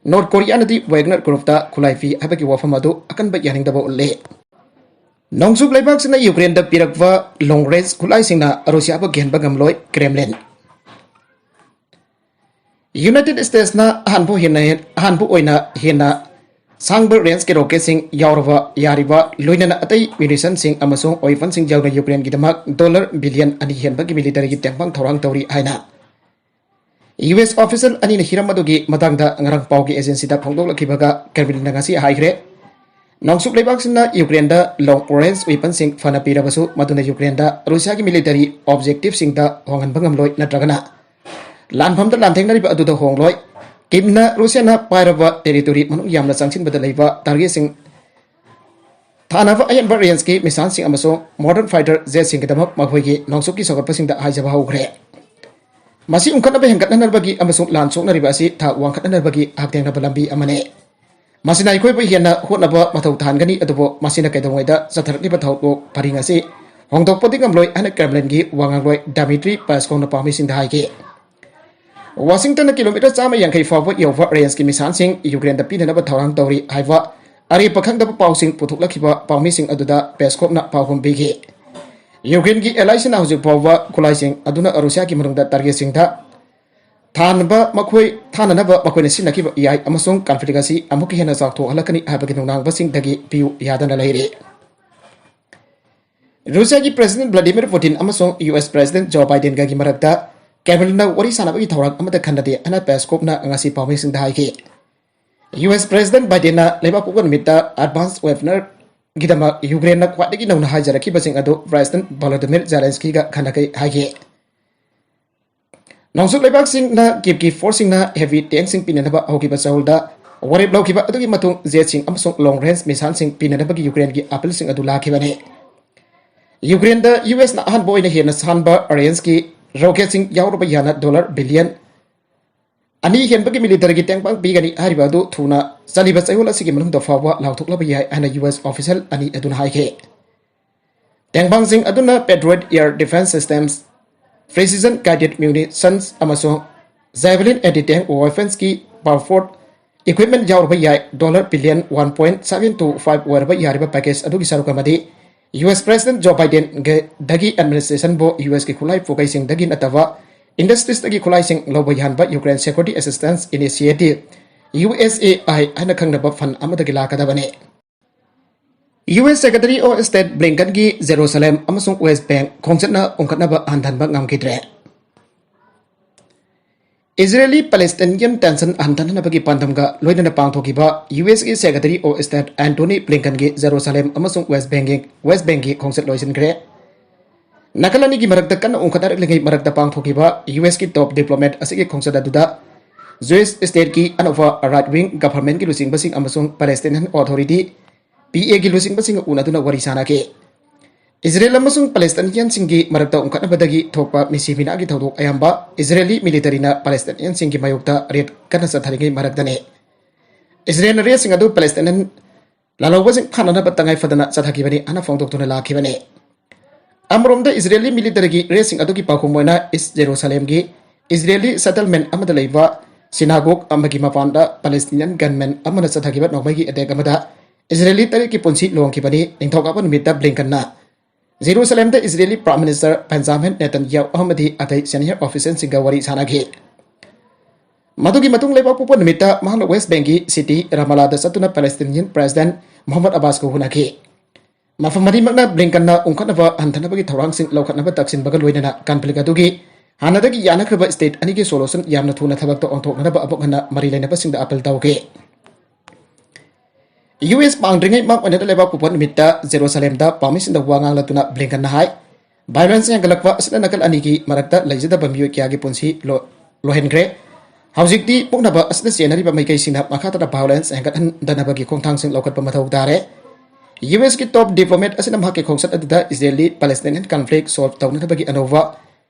ꯅꯣꯔꯠ ꯀꯣꯔꯤꯌꯥꯅꯗꯤ ꯋꯦꯒꯅꯔ ꯒ꯭ꯔꯨꯞꯇ ꯈꯨꯠꯂꯥꯏ ꯄꯤ ꯍꯥꯏꯕꯒꯤ ꯋꯥꯐꯝ ꯑꯗꯨ ꯑꯀꯟꯕ ꯌꯥꯅꯤꯡꯗꯕ ꯎꯠꯂꯤ꯫ ꯅꯣꯡꯆꯨꯞ ꯂꯩꯕꯥꯛꯁꯤꯡꯅ ꯌꯨꯀ꯭ꯔꯦꯟꯗ ꯄꯤꯔꯛꯄ ꯂꯣꯡ ꯔꯦꯟꯖ ꯈꯨꯠꯂꯥꯏꯁꯤꯡꯅ ꯔꯨꯁꯤꯌꯥꯕꯨ ꯀꯤꯍꯟꯕ ꯉꯝꯂꯣꯏ, ꯀ꯭ꯔꯦꯝꯂꯤꯟ꯫ ꯌꯨꯅꯥꯏꯇꯦꯗ ꯁ꯭ꯇꯦꯠꯁꯅ ꯑꯍꯥꯟꯕ ꯍꯦꯟꯅ, ꯑꯍꯥꯟꯕ ꯑꯣꯏꯅ ꯍꯦꯟꯅ ꯁꯥꯡꯕ ꯔꯦꯟꯖꯀꯤ ꯔꯣꯀꯦꯠꯁꯤꯡ ꯌꯥꯎꯔꯕ, ꯌꯥꯔꯤꯕ, ꯂꯣꯏꯅꯅ ꯑꯇꯩ ꯃ꯭ꯌꯨꯅꯤꯁꯟꯁꯤꯡ ꯑꯃꯁꯨꯡ ꯋꯦꯄꯟꯁꯤꯡ ꯌꯥꯎꯅ ꯌꯨꯀ꯭ꯔꯦꯟꯒꯤꯗꯃꯛ ꯗꯣꯂꯔ ꯕꯤꯂꯤꯌꯟ ꯑꯅꯤ ꯍꯦꯟꯕꯒꯤ ꯃꯤꯂꯤꯇꯔꯤꯒꯤ ꯇꯦꯡꯕꯥꯡ ꯊꯧꯔꯥꯡ ꯇꯧꯔꯤ ꯍꯥꯏꯅ ꯌꯨ ꯑꯦꯁ ꯑꯣꯐꯤꯁꯤꯌꯦꯜ ꯑꯅꯤꯅ ꯍꯤꯔꯝ ꯑꯗꯨꯒꯤ ꯃꯇꯥꯡꯗ ꯉꯔꯥꯡ ꯄꯥꯎꯒꯤ ꯑꯦꯖꯦꯟꯁꯤꯗ ꯐꯣꯡꯗꯣꯛꯂꯛꯈꯤꯕꯒ ꯀ꯭ꯔꯦꯝꯂꯤꯟꯅ ꯉꯁꯤ ꯍꯥꯏꯈ꯭ꯔꯦ꯫ ꯅꯣꯡꯆꯨꯞ ꯂꯩꯕꯥꯛꯁꯤꯡꯅ ꯌꯨꯀ꯭ꯔꯦꯟꯗ ꯂꯣꯡ ꯔꯦꯟꯖ ꯋꯦꯄꯟꯁꯤꯡ ꯐꯅ ꯄꯤꯔꯕꯁꯨ, ꯃꯗꯨꯅ ꯌꯨꯀ꯭ꯔꯦꯟꯗ ꯔꯨꯁꯤꯌꯥꯒꯤ ꯃꯤꯂꯤꯇꯔꯤ ꯑꯣꯕꯖꯦꯛꯇꯤꯚꯁꯤꯡꯗ ꯍꯣꯡꯍꯟꯕ ꯉꯝꯂꯣꯏ, ꯅꯠꯇ꯭ꯔꯒꯅ ꯂꯥꯟꯐꯝꯗ ꯂꯥꯟꯊꯦꯡꯅꯔꯤꯕ ꯑꯗꯨꯗ ꯍꯣꯡꯂꯣꯏ꯫ ꯀꯤꯝꯅ ꯔꯨꯁꯤꯌꯥꯅ ꯄꯥꯏꯔꯕ ꯇꯦꯔꯤꯇꯣꯔꯤ ꯃꯅꯨꯡ ꯌꯥꯝꯅ ꯆꯪꯁꯤꯟꯕꯗ ꯂꯩꯕ ꯇꯥꯔꯒꯦꯠꯁꯤꯡ ꯊꯥꯅꯕ ꯑꯍꯦꯟꯕ ꯔꯦꯟꯖꯀꯤ ꯃꯤꯁꯥꯏꯜꯁꯤꯡ ꯑꯃꯁꯨꯡ ꯃꯣꯗꯔꯟ ꯐꯥꯏꯇꯔ ꯖꯦꯠꯁꯤꯡꯒꯤꯗꯃꯛ ꯃꯈꯣꯏꯒꯤ ꯅꯣꯡꯆꯨꯞꯀꯤ ꯁꯧꯒꯠꯄꯁꯤꯡꯗ ꯍꯥꯏꯖꯕ ꯍꯧꯈ꯭ꯔꯦ꯫ ꯃꯁꯤ ꯎꯪꯈꯠꯅꯕ ꯍꯦꯟꯒꯠꯍꯟꯅꯕꯒꯤ ꯑꯃꯁꯨꯡ ꯂꯥꯟ ꯁꯣꯛꯅꯔꯤꯕ ꯑꯁꯤ ꯊꯥꯛ ꯋꯥꯡꯈꯠꯍꯟꯅꯕꯒꯤ ꯍꯛꯊꯦꯡꯅꯕ ꯂꯝꯕꯤ ꯑꯃꯅꯤ꯫ ꯃꯁꯤꯅ ꯑꯩꯈꯣꯏꯕꯨ ꯍꯦꯟꯅ ꯍꯣꯠꯅꯕ ꯃꯊꯧ ꯇꯥꯍꯟꯒꯅꯤ, ꯑꯗꯨꯕꯨ ꯃꯁꯤꯅ ꯀꯩꯗꯧꯉꯩꯗ ꯆꯠꯊꯔꯛꯂꯤꯕ ꯊꯧꯗꯣꯛ ꯄꯔꯤꯡ ꯑꯁꯤ ꯍꯣꯡꯗꯣꯛꯄꯗꯤ ꯉꯝꯂꯣꯏ ꯍꯥꯏꯅ ꯀ꯭ꯔꯦꯝꯂꯤꯟꯒꯤ ꯋꯥꯉꯥꯡꯂꯣꯏ ꯗꯥꯃꯤꯇ꯭ꯔꯤ ꯄꯦꯁꯀꯣꯚꯅ ꯄꯥꯎꯃꯤꯁꯤꯡꯗ ꯍꯥꯏꯈꯤ꯫ ꯋꯥꯁꯤꯡꯇꯟꯅ ꯀꯤꯂꯣꯃꯤꯇꯔ ꯆꯥꯝꯃ ꯌꯥꯡꯈꯩ ꯐꯥꯎꯕ ꯌꯧꯕ ꯔꯦꯟꯖꯀꯤ ꯃꯤꯁꯥꯏꯜꯁꯤꯡ ꯌꯨꯀ꯭ꯔꯦꯟꯗ ꯄꯤꯅꯅꯕ ꯊꯧꯔꯥꯡ ꯇꯧꯔꯤ ꯍꯥꯏꯕ ꯑꯔꯦꯞꯄ ꯈꯪꯗꯕ ꯄꯥꯎꯁꯤꯡ ꯄꯨꯊꯣꯛꯂꯛꯈꯤꯕ ꯄꯥꯎꯃꯤꯁꯤꯡ ꯑꯗꯨꯗ ꯄꯦꯁꯀꯣꯚꯅ ꯄꯥꯎꯈꯨꯝ ꯄꯤꯈꯤ꯫ ꯌꯨꯀ꯭ꯔꯦꯟꯒꯤ ꯑꯦꯂꯥꯏꯁꯤꯅ ꯍꯧꯖꯤꯛ ꯐꯥꯎꯕ ꯈꯨꯠꯂꯥꯏꯁꯤꯡ ꯑꯗꯨꯅ ꯔꯨꯁꯤꯌꯥꯒꯤ ꯃꯅꯨꯡꯗ ꯇꯥꯔꯒꯦꯠꯁꯤꯡꯗ ꯊꯥꯅꯕ ꯃꯈꯣꯏ ꯊꯥꯅꯅꯕ ꯃꯈꯣꯏꯅ ꯁꯤꯖꯤꯟꯅꯈꯤꯕ ꯌꯥꯏ ꯑꯃꯁꯨꯡ ꯀꯟꯐ꯭ꯂꯤꯛ ꯑꯁꯤ ꯑꯃꯨꯛꯀ ꯍꯦꯟꯅ ꯆꯥꯎꯊꯣꯛꯍꯜꯂꯛꯀꯅꯤ ꯍꯥꯏꯕꯒꯤ ꯅꯨꯡꯅꯥꯡꯕꯁꯤꯡꯗꯒꯤ ꯄꯤꯌꯨ ꯌꯥꯗꯅ ꯂꯩꯔꯤ꯫ ꯔꯨꯁꯤꯌꯥꯒꯤ ꯄ꯭ꯔꯦꯁꯤꯗꯦꯟ ꯚ꯭ꯂꯥꯗꯤꯃꯤꯔ ꯄꯨꯇꯤꯟ ꯑꯃꯁꯨꯡ ꯌꯨ ꯑꯦꯁ ꯄ꯭ꯔꯦꯁꯤꯗꯦꯟ ꯖꯣ ꯕꯥꯏꯗꯦꯟꯒꯒꯤ ꯃꯔꯛꯇ ꯀ꯭ꯔꯦꯝꯂꯤꯟꯗ ꯋꯥꯔꯤ ꯁꯥꯟꯅꯕꯒꯤ ꯊꯧꯔꯥꯡ ꯑꯃꯠꯇ ꯈꯟꯅꯗꯦ ꯍꯥꯏꯅ ꯄꯦꯁꯀꯣꯞꯅ ꯉꯁꯤ ꯄꯥꯎꯃꯤꯁꯤꯡꯗ ꯍꯥꯏꯈꯤ꯫ ꯌꯨ ꯑꯦꯁ ꯄ꯭ꯔꯦꯁꯤꯗꯦꯟ ꯕꯥꯏꯗꯦꯟꯅ ꯂꯩꯕꯥꯛ ꯄꯣꯛꯄ ꯅꯨꯃꯤꯠꯇ ꯑꯦꯗꯚꯥꯟꯁ ꯋꯦꯄꯅꯔꯒꯤꯗꯃꯛ ꯌꯨꯀ꯭ꯔꯦꯟꯅ ꯈ꯭ꯋꯥꯏꯗꯒꯤ ꯅꯧꯅ ꯍꯥꯏꯖꯔꯛꯈꯤꯕꯁꯤꯡ ꯑꯗꯨ ꯄ꯭ꯔꯦꯁꯤꯗꯦꯟ ꯚꯣꯂꯣꯗꯤꯃꯤꯔ ꯖꯦꯂꯦꯟꯁꯀꯤꯒ ꯈꯟꯅꯈꯩ ꯍꯥꯏꯈꯤ꯫ ꯅꯣꯡꯆꯨꯞ ꯂꯩꯕꯥꯛꯁꯤꯡꯅ ꯀꯤꯞꯀꯤ ꯐꯣꯔꯁꯁꯤꯡꯅ ꯍꯦꯚꯤ ꯇꯦꯡꯁꯤꯡ ꯄꯤꯅꯅꯕ ꯍꯧꯈꯤꯕ ꯆꯍꯨꯜꯗ ꯋꯥꯔꯦꯞ ꯂꯧꯈꯤꯕ ꯑꯗꯨꯒꯤ ꯃꯇꯨꯡ ꯖꯦꯠꯁꯤꯡ ꯑꯃꯁꯨꯡ ꯂꯣꯡ ꯔꯦꯟꯖ ꯃꯤꯁꯥꯏꯜꯁꯤꯡ ꯄꯤꯅꯅꯕꯒꯤ ꯌꯨꯀ꯭ꯔꯦꯟꯒꯤ ꯑꯄꯤꯜꯁꯤꯡ ꯑꯗꯨ ꯂꯥꯛꯈꯤꯕꯅꯤ꯫ ꯌꯨꯀ꯭ꯔꯦꯟꯗ ꯌꯨ ꯑꯦꯁꯅ ꯑꯍꯥꯟꯕ ꯑꯣꯏꯅ ꯍꯦꯟꯅ ꯁꯥꯟꯕ ꯔꯦꯟꯖꯀꯤ ꯔꯣꯀꯦꯠꯁꯤꯡ ꯌꯥꯎꯔꯕ ꯌꯥꯅ ꯗꯣꯂꯔ ꯕꯤꯂꯤꯌꯟ ꯑꯅꯤ ꯍꯦꯟꯕꯒꯤ ꯃꯤꯂꯤꯇꯔꯤꯒꯤ ꯇꯦꯡꯕꯥꯡ ꯄꯤꯒꯅꯤ ꯍꯥꯏꯔꯤꯕ ꯑꯗꯨ ꯊꯨꯅ ꯆꯠꯂꯤꯕ ꯆꯌꯣꯜ ꯑꯁꯤꯒꯤ ꯃꯅꯨꯡꯗ ꯐꯥꯎꯕ ꯂꯥꯎꯊꯣꯛꯂꯕ ꯌꯥꯏ ꯍꯥꯏꯅ ꯌꯨ ꯑꯦꯁ ꯑꯣꯐꯤꯁꯤꯌꯦꯜ ꯑꯅꯤ ꯑꯗꯨꯅ ꯍꯥꯏꯈꯤ꯫ ꯇꯦꯡꯕꯥꯡꯁꯤꯡ ꯑꯗꯨꯅ Patriot air defence systems, precision guided munitions ꯑꯃꯁꯨꯡ Javelin anti tank weaponsꯀꯤ ꯄꯥꯋꯔꯐꯨꯜ ꯏꯀ꯭ꯋꯤꯞꯃꯦꯟ ꯌꯥꯎꯔꯕ ꯌꯥꯏ꯫ Dollar billion one point seven two five ꯑꯣꯏꯔꯕ ꯌꯥꯔꯤꯕ ꯄꯦꯀꯦꯖ ꯑꯗꯨꯒꯤ ꯁꯔꯨꯛ ꯑꯃꯗꯤ ꯌꯨ ꯑꯦꯁ ꯄ꯭ꯔꯦꯁꯤꯗꯦꯟ ꯖꯣ ꯕꯥꯏꯗꯦꯟꯗꯒꯤ ꯑꯦꯗꯃꯤꯅꯤꯁꯇ꯭ꯔꯦꯁꯟꯕꯨ ꯌꯨ ꯑꯦꯁꯀꯤ ꯈꯨꯠꯂꯥꯏ ꯄꯨꯈꯩꯁꯤꯡꯗꯒꯤ ꯅꯠꯇꯕ ꯏꯟꯗꯁꯇ꯭ꯔꯤꯁꯇꯒꯤ ꯈꯨꯠꯂꯥꯏꯁꯤꯡ ꯂꯧꯕ ꯌꯥꯍꯟꯕ Ukraine Security Assistance Initiative, U S A I ꯍꯥꯏꯅ ꯈꯪꯅꯕ ꯐꯟ ꯑꯃꯗꯒꯤ ꯂꯥꯛꯀꯗꯕꯅꯤ꯫ U S Secretary of State ꯕ꯭ꯂꯤꯡꯀꯟꯒꯤ ꯖꯦꯔꯨꯁꯂꯦꯝ ꯑꯃꯁꯨꯡ ꯋꯦꯁ ꯕꯦꯡ ꯈꯣꯡꯆꯠꯅ ꯎꯪꯈꯠꯅꯕ ꯍꯟꯊꯍꯟꯕ ꯉꯝꯈꯤꯗ꯭ꯔꯦ꯫ ꯏꯖꯔꯦꯂꯤ ꯄꯦꯂꯦꯁꯇꯥꯏꯟꯒꯤ ꯇꯦꯟꯁꯟ ꯍꯟꯊꯍꯟꯅꯕꯒꯤ ꯄꯥꯟꯗꯝꯒ ꯂꯣꯏꯅꯅ ꯄꯥꯡꯊꯣꯛꯈꯤꯕ ꯌꯨ ꯑꯦꯁꯀꯤ Secretary of State ꯑꯦꯟꯊꯣꯅꯤ ꯕ꯭ꯂꯤꯡꯀꯟꯒꯤ ꯖꯦꯔꯨꯁꯂꯦꯝ ꯑꯃꯁꯨꯡ ꯋꯦꯁ ꯕꯦꯡꯒꯤ, ꯋꯦꯁ ꯕꯦꯡꯒꯤ ꯈꯣꯡꯆꯠ ꯂꯣꯏꯁꯤꯟꯈ꯭ꯔꯦ꯫ ꯅꯥꯀꯜ ꯑꯅꯤꯒꯤ ꯃꯔꯛꯇ ꯀꯟꯅ ꯎꯪꯈꯠꯅꯔꯛꯂꯤꯉꯩ ꯃꯔꯛꯇ ꯄꯥꯡꯊꯣꯛꯈꯤꯕ ꯌꯨ ꯑꯦꯁꯀꯤ ꯇꯣꯞ ꯗꯤꯄ꯭ꯂꯣꯃꯦꯠ ꯑꯁꯤꯒꯤ ꯈꯣꯡꯆꯠ ꯑꯗꯨꯗ ꯖ꯭ꯌꯨꯏꯁ ꯁ꯭ꯇꯦꯠꯀꯤ ꯑꯅꯧꯕ ꯔꯥꯏꯠ ꯋꯤꯡ ꯒꯚꯔꯟꯃꯦꯟꯠꯀꯤ ꯂꯨꯆꯤꯡꯕꯁꯤꯡ ꯑꯃꯁꯨꯡ ꯄꯦꯂꯦꯁꯇꯥꯏꯟ ꯑꯣꯊꯣꯔꯤꯇꯤ, ꯄꯤ ꯑꯦꯒꯤ ꯂꯨꯆꯤꯡꯕꯁꯤꯡꯒ ꯎꯅꯗꯨꯅ ꯋꯥꯔꯤ ꯁꯥꯅꯈꯤ꯫ ꯏꯖꯔꯦꯜ ꯑꯃꯁꯨꯡ ꯄꯦꯂꯦꯁꯇꯥꯏꯅꯤꯌꯟꯁꯤꯡꯒꯤ ꯃꯔꯛꯇ ꯎꯪꯈꯠꯅꯕꯗꯒꯤ ꯊꯣꯛꯄ ꯃꯤꯁꯤ ꯃꯤꯅꯥꯒꯤ ꯊꯧꯗꯣꯛ ꯑꯌꯥꯝꯕ ꯏꯖꯔꯦꯂꯤ ꯃꯤꯂꯤꯇꯔꯤꯅ ꯄꯦꯂꯦꯁꯇꯥꯏꯅꯤꯌꯟꯁꯤꯡꯒꯤ ꯃꯥꯌꯣꯛꯇ ꯔꯦꯗ ꯀꯟꯅ ꯆꯠꯊꯔꯤꯉꯩ ꯃꯔꯛꯇꯅꯤ꯫ ꯏꯖꯔꯦꯜꯅ ꯔꯦꯗꯁꯤꯡ ꯑꯗꯨ ꯄꯦꯂꯦꯁꯇꯥꯏꯅꯤꯌꯟ ꯂꯥꯜꯍꯧꯕꯁꯤꯡ ꯐꯥꯅꯅꯕ ꯇꯉꯥꯏ ꯐꯗꯅ ꯆꯠꯊꯈꯤꯕꯅꯤ ꯍꯥꯏꯅ ꯐꯣꯡꯗꯣꯛꯇꯨꯅ ꯂꯥꯛꯈꯤꯕꯅꯤ꯫ ꯑꯃꯔꯣꯝꯗ ꯏꯖꯔꯦꯂꯤ ꯃꯤꯂꯤꯇꯔꯤꯒꯤ ꯔꯦꯗꯁꯤꯡ ꯑꯗꯨꯒꯤ ꯄꯥꯎꯈꯨꯝ ꯑꯣꯏꯅ ꯏꯁ ꯖꯦꯔꯨꯁꯥꯂꯦꯝꯒꯤ ꯏꯖꯔꯦꯂꯤ ꯁꯦꯇꯜꯃꯦꯟ ꯑꯃꯗ ꯂꯩꯕ ꯁꯤꯅꯥꯒꯣꯛ ꯑꯃꯒꯤ ꯃꯄꯥꯟꯗ ꯄꯦꯂꯦꯁꯇꯤꯅꯤꯌꯟ ꯒꯟꯃꯦꯟ ꯑꯃꯅ ꯆꯠꯊꯈꯤꯕ ꯅꯣꯡꯃꯩꯒꯤ ꯑꯦꯇꯦꯛ ꯑꯃꯗ ꯏꯖꯔꯦꯂꯤ ꯇꯔꯦꯠꯀꯤ ꯄꯨꯟꯁꯤ ꯂꯣꯡꯈꯤꯕꯅꯤ꯫ ꯅꯤꯡꯊꯧꯀꯥꯕ ꯅꯨꯃꯤꯠꯇ ꯕ꯭ꯂꯤꯡꯀꯟꯅ ꯖꯦꯔꯨꯁꯂꯦꯝꯗ Israeli Prime Minister Benjamin Netanyahu ꯑꯃꯗꯤ ꯑꯇꯩ senior officialꯁꯤꯡꯒ ꯋꯥꯔꯤ ꯁꯥꯟꯅꯈꯤ꯫ ꯃꯗꯨꯒꯤ ꯃꯇꯨꯡ ꯂꯩꯕꯥꯛꯄꯣꯛꯄ ꯅꯨꯃꯤꯠꯇ ꯃꯍꯥꯛꯅ West Bankꯒꯤ city Ramallahꯗ ꯆꯠꯇꯨꯅ Palestinian President Mahmoud Abbasꯀ ꯎꯅꯈꯤ꯫ ꯃꯐꯝ ꯑꯅꯤꯃꯛꯅ Blinkenꯅ ꯎꯪꯈꯠꯅꯕ ꯍꯟꯊꯅꯕꯒꯤ ꯊꯧꯔꯥꯡꯁꯤꯡ ꯂꯧꯈꯠꯅꯕ ꯇꯛꯁꯤꯟꯕꯒ ꯂꯣꯏꯅꯅ conflict ꯑꯗꯨꯒꯤ ꯍꯥꯟꯅꯗꯒꯤ ꯌꯥꯅꯈ꯭ꯔꯕ state ꯑꯅꯤꯒꯤ solution ꯌꯥꯝꯅ ꯊꯨꯅ ꯊꯕꯛꯇ ꯑꯣꯟꯊꯣꯛꯅꯅꯕ ꯑꯃꯨꯛ ꯍꯟꯅ ꯃꯔꯤ ꯂꯩꯅꯕꯁꯤꯡꯗ appeal ꯇꯧꯈꯤ꯫ ꯌꯨ ꯑꯦꯁ ꯄꯥꯡꯗ꯭ꯔꯤꯉꯩ ꯃꯃꯥꯡ ꯑꯣꯏꯅ ꯂꯩꯕꯥꯛ ꯄꯣꯛꯄ ꯅꯨꯃꯤꯠꯇ ꯖꯦꯔꯨꯁꯂꯦꯝꯗ ꯄꯥꯃꯤꯁꯤꯡꯗ ꯋꯥ ꯉꯥꯡꯂꯗꯨꯅ Blinkenꯅ ꯍꯥꯏ, violence ꯍꯦꯟꯒꯠꯂꯛꯄ ꯑꯁꯤꯅ ꯅꯥꯀꯜ ꯑꯅꯤꯒꯤ ꯃꯔꯛꯇ ꯂꯩꯖꯗꯕ ꯃꯤꯑꯣꯏ ꯀꯌꯥꯒꯤ ꯄꯨꯟꯁꯤ ꯂꯣ-, ꯂꯣꯏꯍꯟꯈ꯭ꯔꯦ꯫ ꯍꯧꯖꯤꯛꯇꯤ ꯄꯣꯛꯅꯕ ꯑꯁꯤꯗ ꯆꯦꯟꯅꯔꯤꯕ ꯃꯥꯏꯀꯩꯁꯤꯡꯅ ꯃꯈꯥ ꯇꯥꯅ violence ꯍꯦꯟꯒꯠꯍꯟꯗꯅꯕꯒꯤ ꯈꯣꯡꯊꯥꯡꯁꯤꯡ ꯂꯧꯈꯠꯄ ꯃꯊꯧ ꯇꯥꯔꯦ꯫ ꯌꯨ ꯑꯦꯁꯀꯤ top diplomat ꯑꯁꯤꯅ ꯃꯍꯥꯛꯀꯤ ꯈꯣꯡꯆꯠ ꯑꯗꯨꯗ Israeli-Palestinian conflict solve ꯇꯧꯅꯅꯕꯒꯤ ꯑꯅꯧꯕ